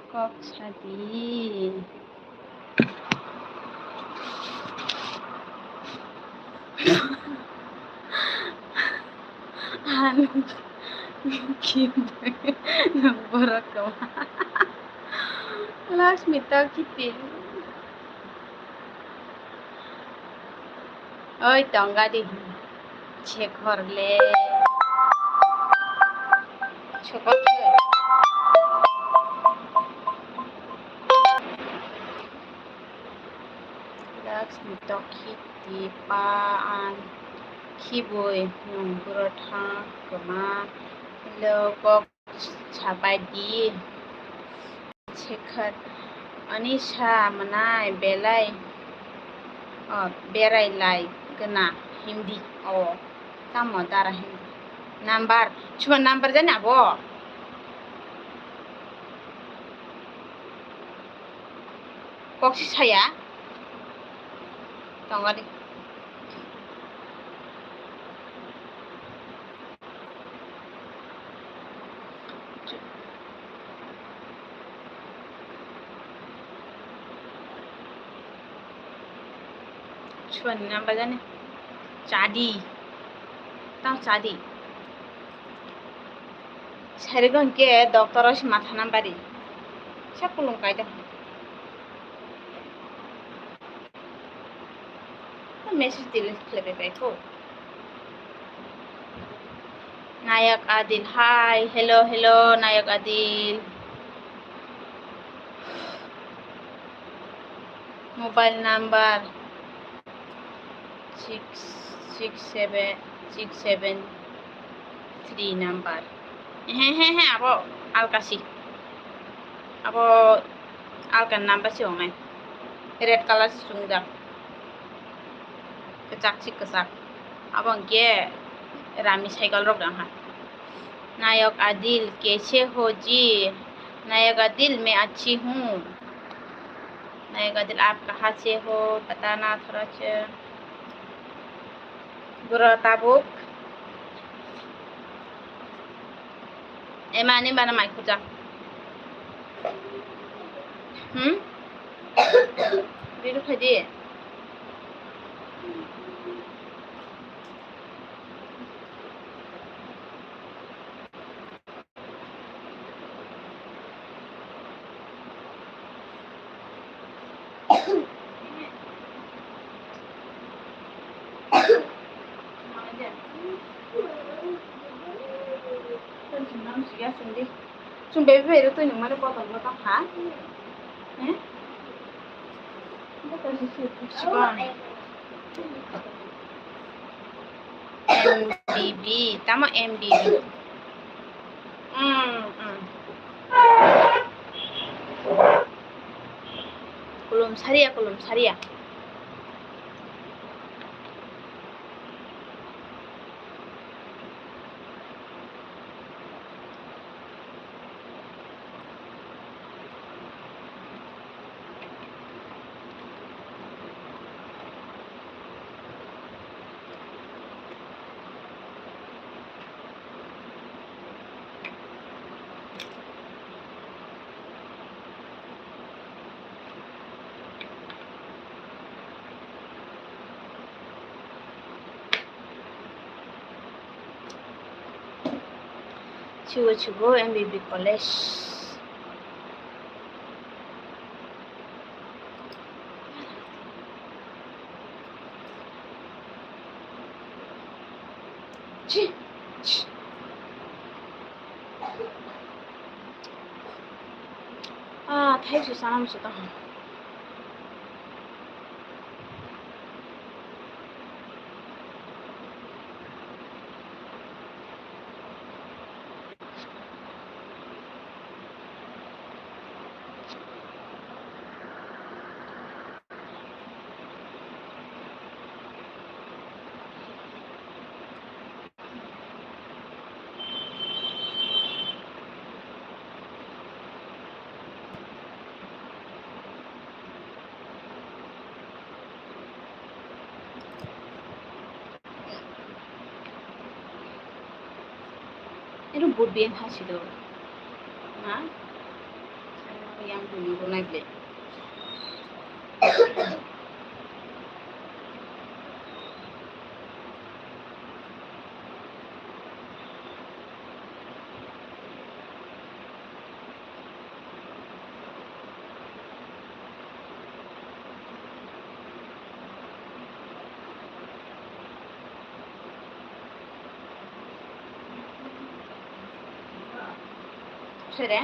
Kok sadi. Ang kim borok kwma. Laxmi ta kiti. Oi, tongga di. Chekhor le. Chokot. Laxmi tokhi tipa an khibui nung buro thang kwma lo kok. Sabai di. Shekhar, ani sa mwnai belai, o, berai lai gana hindi. O, tamo dara hindi. Number, chuba number jani abo? Kok si saya. Tongga di. Chuani number jani. Chadi. Tang chadi. Sarigo hingke doctor o se matha nang bari. Sa kulung kaida. Message delete khlaibai bai kho. Nayok Adil, hi, hello, hello, Nayok Adil. Mobile number six six seven six seven three number. He, he, he, abo alkasi. Abo alka number si ongnai. Red color si chungjak. Kwchak si kwchak. Abo hwnkhe Rami cycle rok dang ha. Nayok Adil, kaise ho ji? Nayok Adil, main achhi hoon. Nayok Adil, aap kahan se ho? Pata na thoda se. Bro tabuk. Ema ani bana mai khuja. Hmm? Biru khaidi. Chwng bai bai rw twi nung mani bottle bottle ha? Eh? Bottle se sui phusi ko. M B B, tamo M B B? Mm, mm. Kulum saria, kulum saria. Chugo chugo M B B college. Chi, chi. Ah, thai su sanam su ta. Ero vote biyang ha sido. Ha? Yang buini rwnai ble. Sere?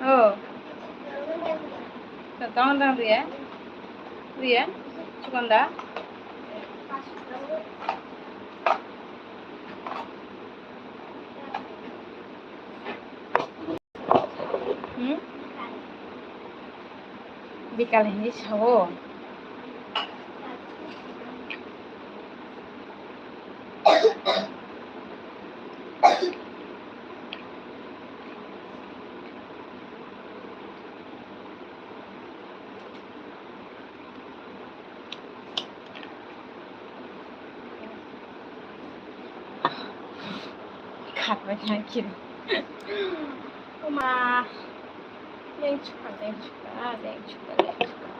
Oh. Tong tong ria. Ria. Sukanda. Hmm? Bikal hinwi sao. Khatbai thang kiri. Oma. Leng chuka, leng chuka, leng chuka, leng chuka.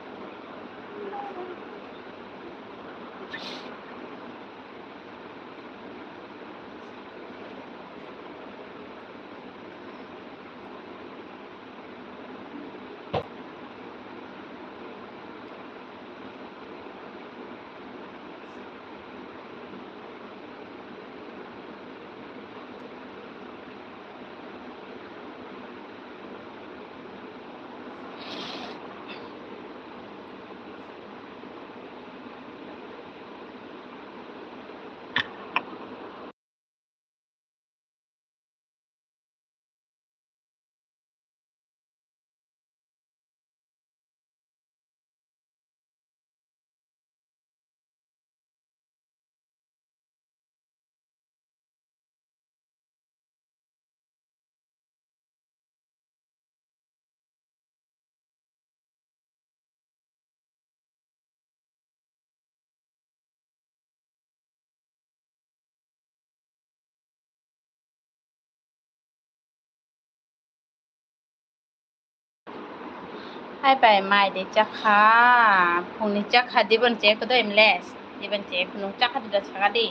Hai bai, mai de chakha. Phungni chakha, dibon che kodo emles. Dibon che phunung chakha dida chakha di.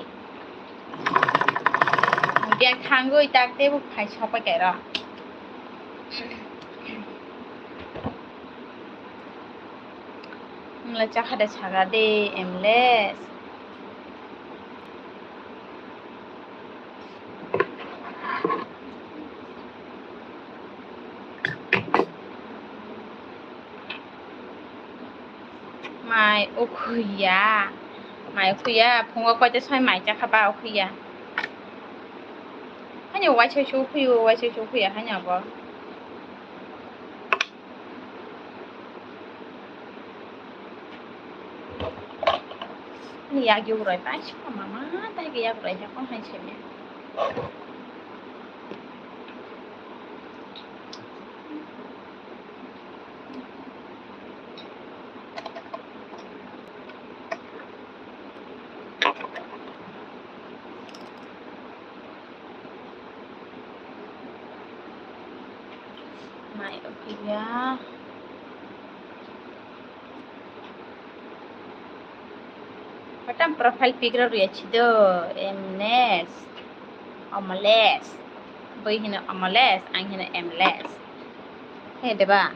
Bag thangwi tak tebo phai sopai kairo. Nwngla chakha de chakha di emles. Mai ukhuya, mai ukhuya, phungo koite soi mai chakha ba ukhuya. Hani waisai se ukhuyo, waisai se ukhuya hani abo. Yak yugroi paisa mama, tai ke yak roi ha kon hai se me. Mai okiya. Patam profile pic rok rwya chido, emnes, omoles. Bui hino omoles, ang hino emles. He deba.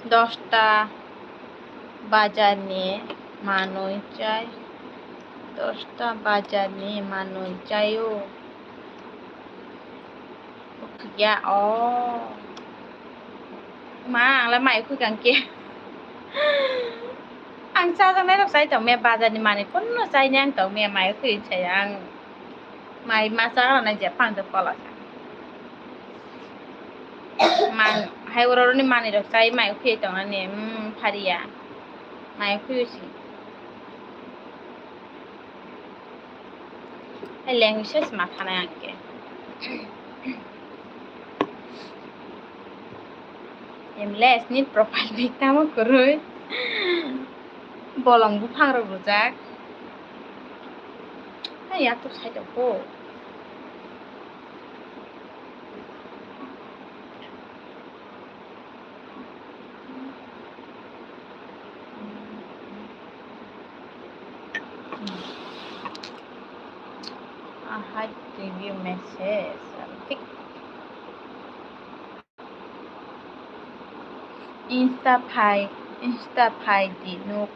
Dosta bajar ni manui chai. Dosta bajar ni manui chaio. Ukhukya, oh. Ma, ang le mai ukhuk ang khe. Ang chajaknai rok chai tong me, bazar ni manwi kunno chaini ang tong me, mai ukhuk chaya ang. Mai ma chagra nai je phang de kola. Mang hai oro ni manwi rok chai mai ukhuk tong ani, mm, phariya. Mai ukhuk si. Hai language se ma thanai ang khe. Emles ni profile pic tamo kwrwi. Bolong buphang rok rwjak. Hai yak tuk sai tong kho. I hide review message. Tik. Insta phai, Insta phai di nuk.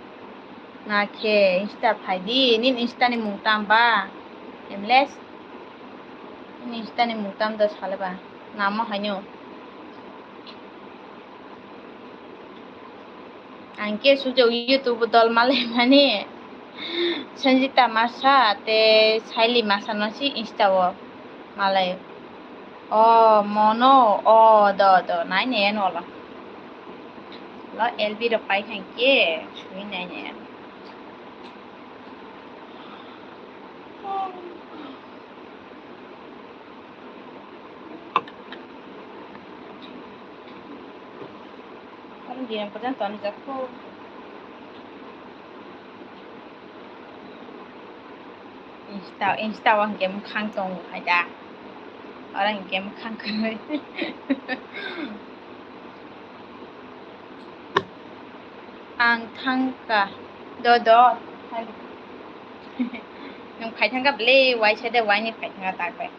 Na khe Insta phai di, nini Insta ni mung tam ba? Emles? Nini Insta ni mung tam do sale ba? Namo haino. Ang khe sujok YouTube dol malai mani. Sanjita Masa tei Saili Masa no si Insta o malai. O mono, o do do, nai ne no lo. Lo L B rok pai khan khe sui nai ne. Oro diyan pajak toni jakho. Insta, Insta o hwnkhe mwkhang tongo hai da. Oro hwnkhe mwkhang kwrwi. Ang thangkha. Do, do. Nwng phai thangkha bwle, waisa de, waini phai thangkha tak bai.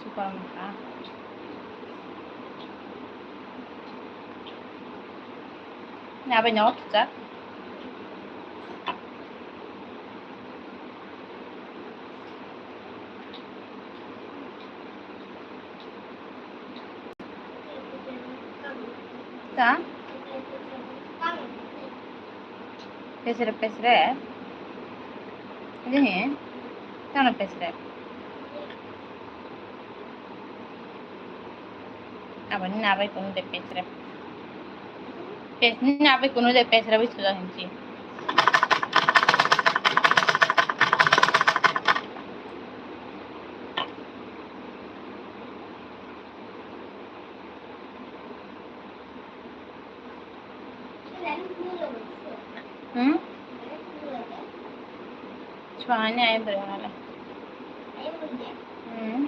Super mokha. Ni abai no khajak. Ta? Pesre, pesre. Ini he. Tano pesre. Abo ni nabai kunu de pesre. Pes ni nabai kunu de pesre bai suda hinchi. Hmm? Chwngani ayang bwrwi hwnle. Hmm.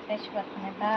Tei chwng khwnai ba.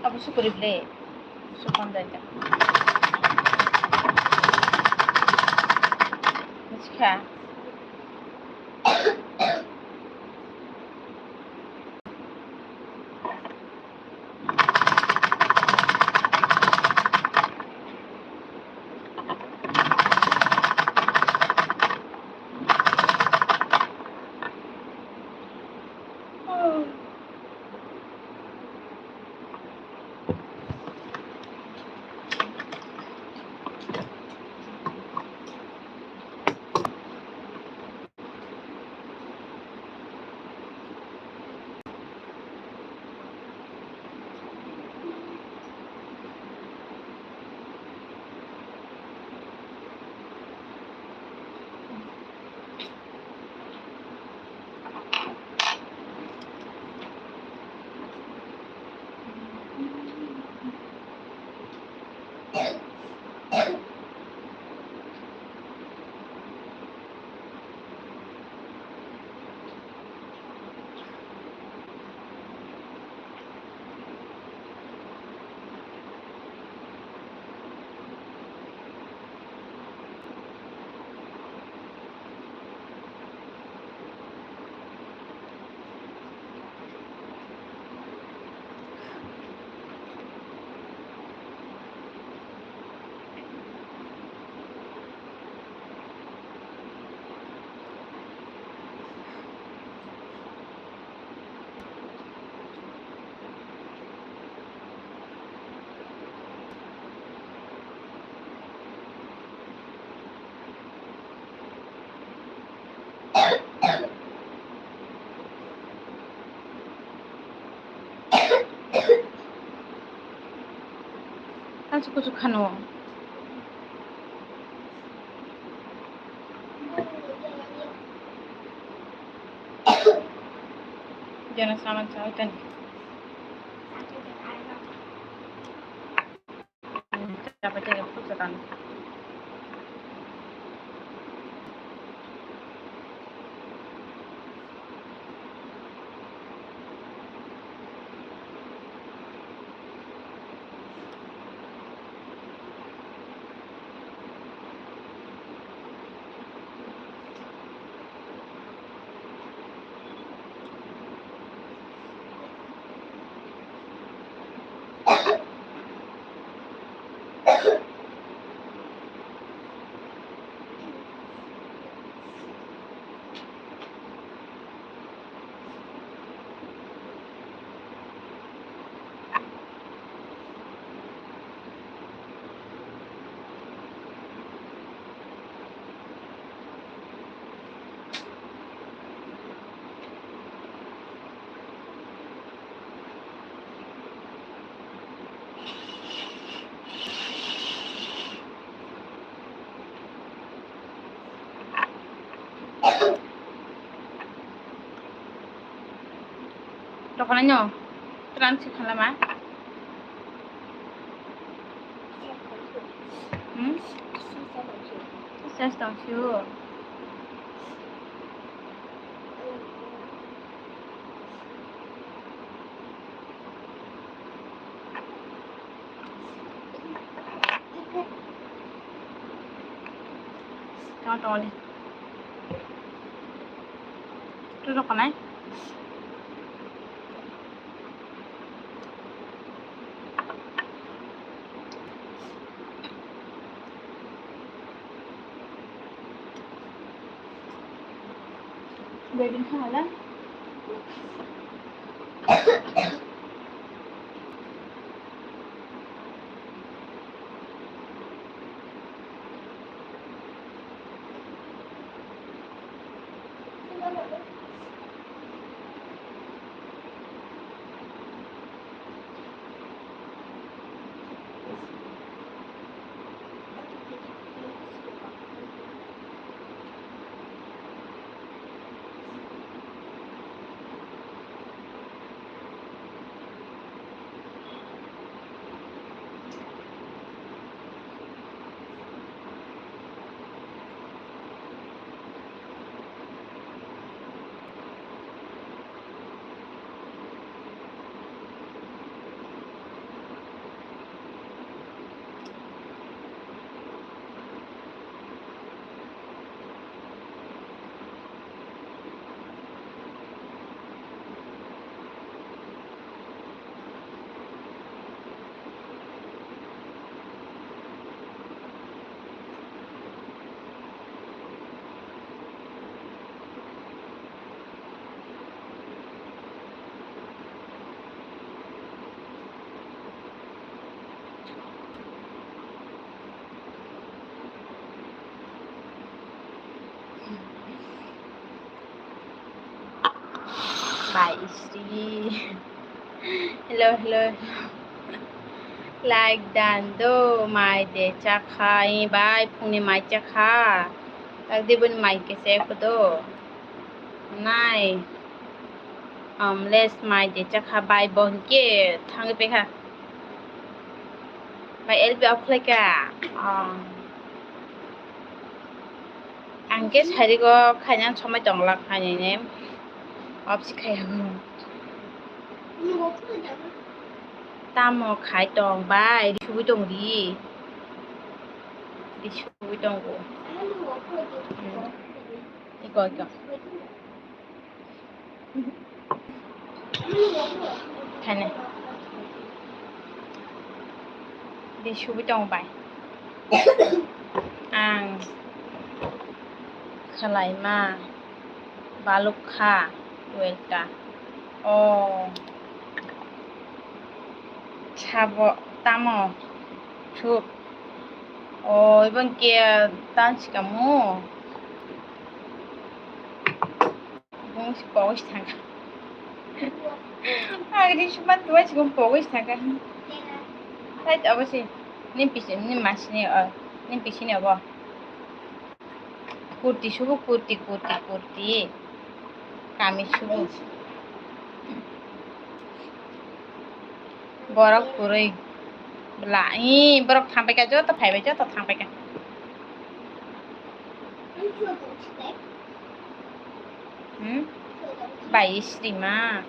Abo sukuri ble, sukon dai ta. Miskha. Kachu kuchu khano. Jana saman sawi tani. Chapa chaya pusa tani. Dokanai no tran si khalama. Hmm? Sas tong siu. Tong tong di. Tu rok kanai. Wedding hall ah. Bai sri. Hello, hello. Like dan do, mai de chakha, i bai phungni mai chakha. Tak de bun mai kese ko do. Nai. Om les mai de chakha bai bo hingke thangwi pekha. Bai L P off khlaika. Om. Ang khe sarigo khaina somai tongla khainani. Off si khaiya. Tamo khai tong bai, ri sugui tong ri. Ri sugui tongo. Hmm. Iko, iko. Thani. Di subi tong bai. Ang khwlaima baluk kha welta. O sabo tamo thuk. O ibon ke tan sikamu. Bung si pogwi si thangkha. Agri suman tuwa si bung pogwi si thangkha. Thai abo si. Ni pisi, ni masi ni, o, ni pisi ni abo. Kurti subu, kurti, kurti, kurti. Kami subu. Borok kwrwi bwla, ih, borok thangpaikha, joto phaibai, joto thangpaikha. Hmm? Bai srima.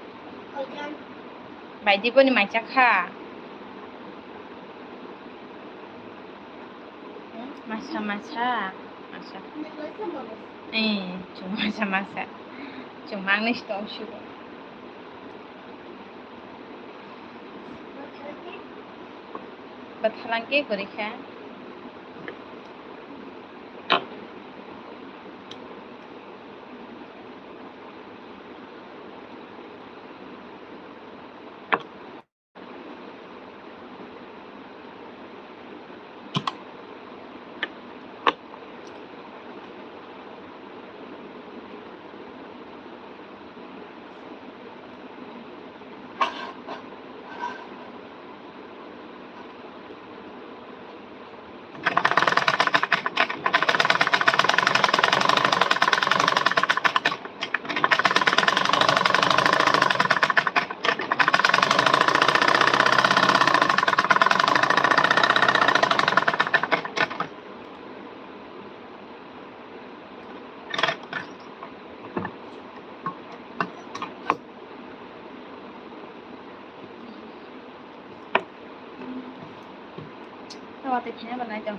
Bai di boni maisa kha. Hmm? Masa masa. Masa. Eh, chwng masa masa. Chwng mangni stong shu. Bwthalang khe kwrwi kha. Tawa tei phina ba nai tong.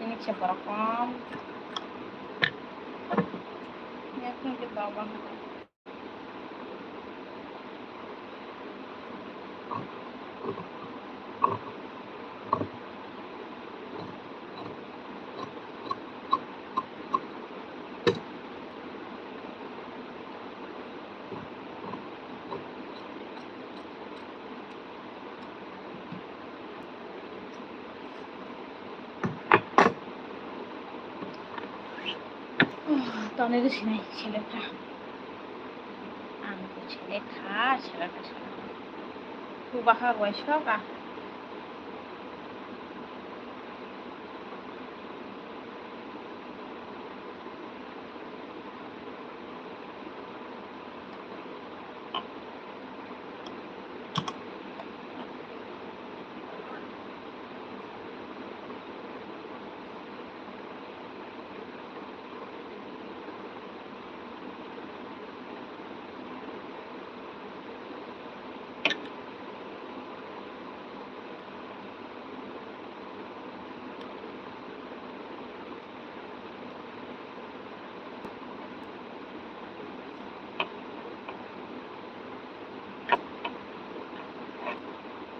Ini siapa rekam? Ya, aku di bawah. Toni rw sinai selekha. Ang bo selekha, selekha, selekha. Chubaha bo soka.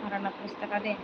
Ora na pus taka de.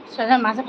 Soja masa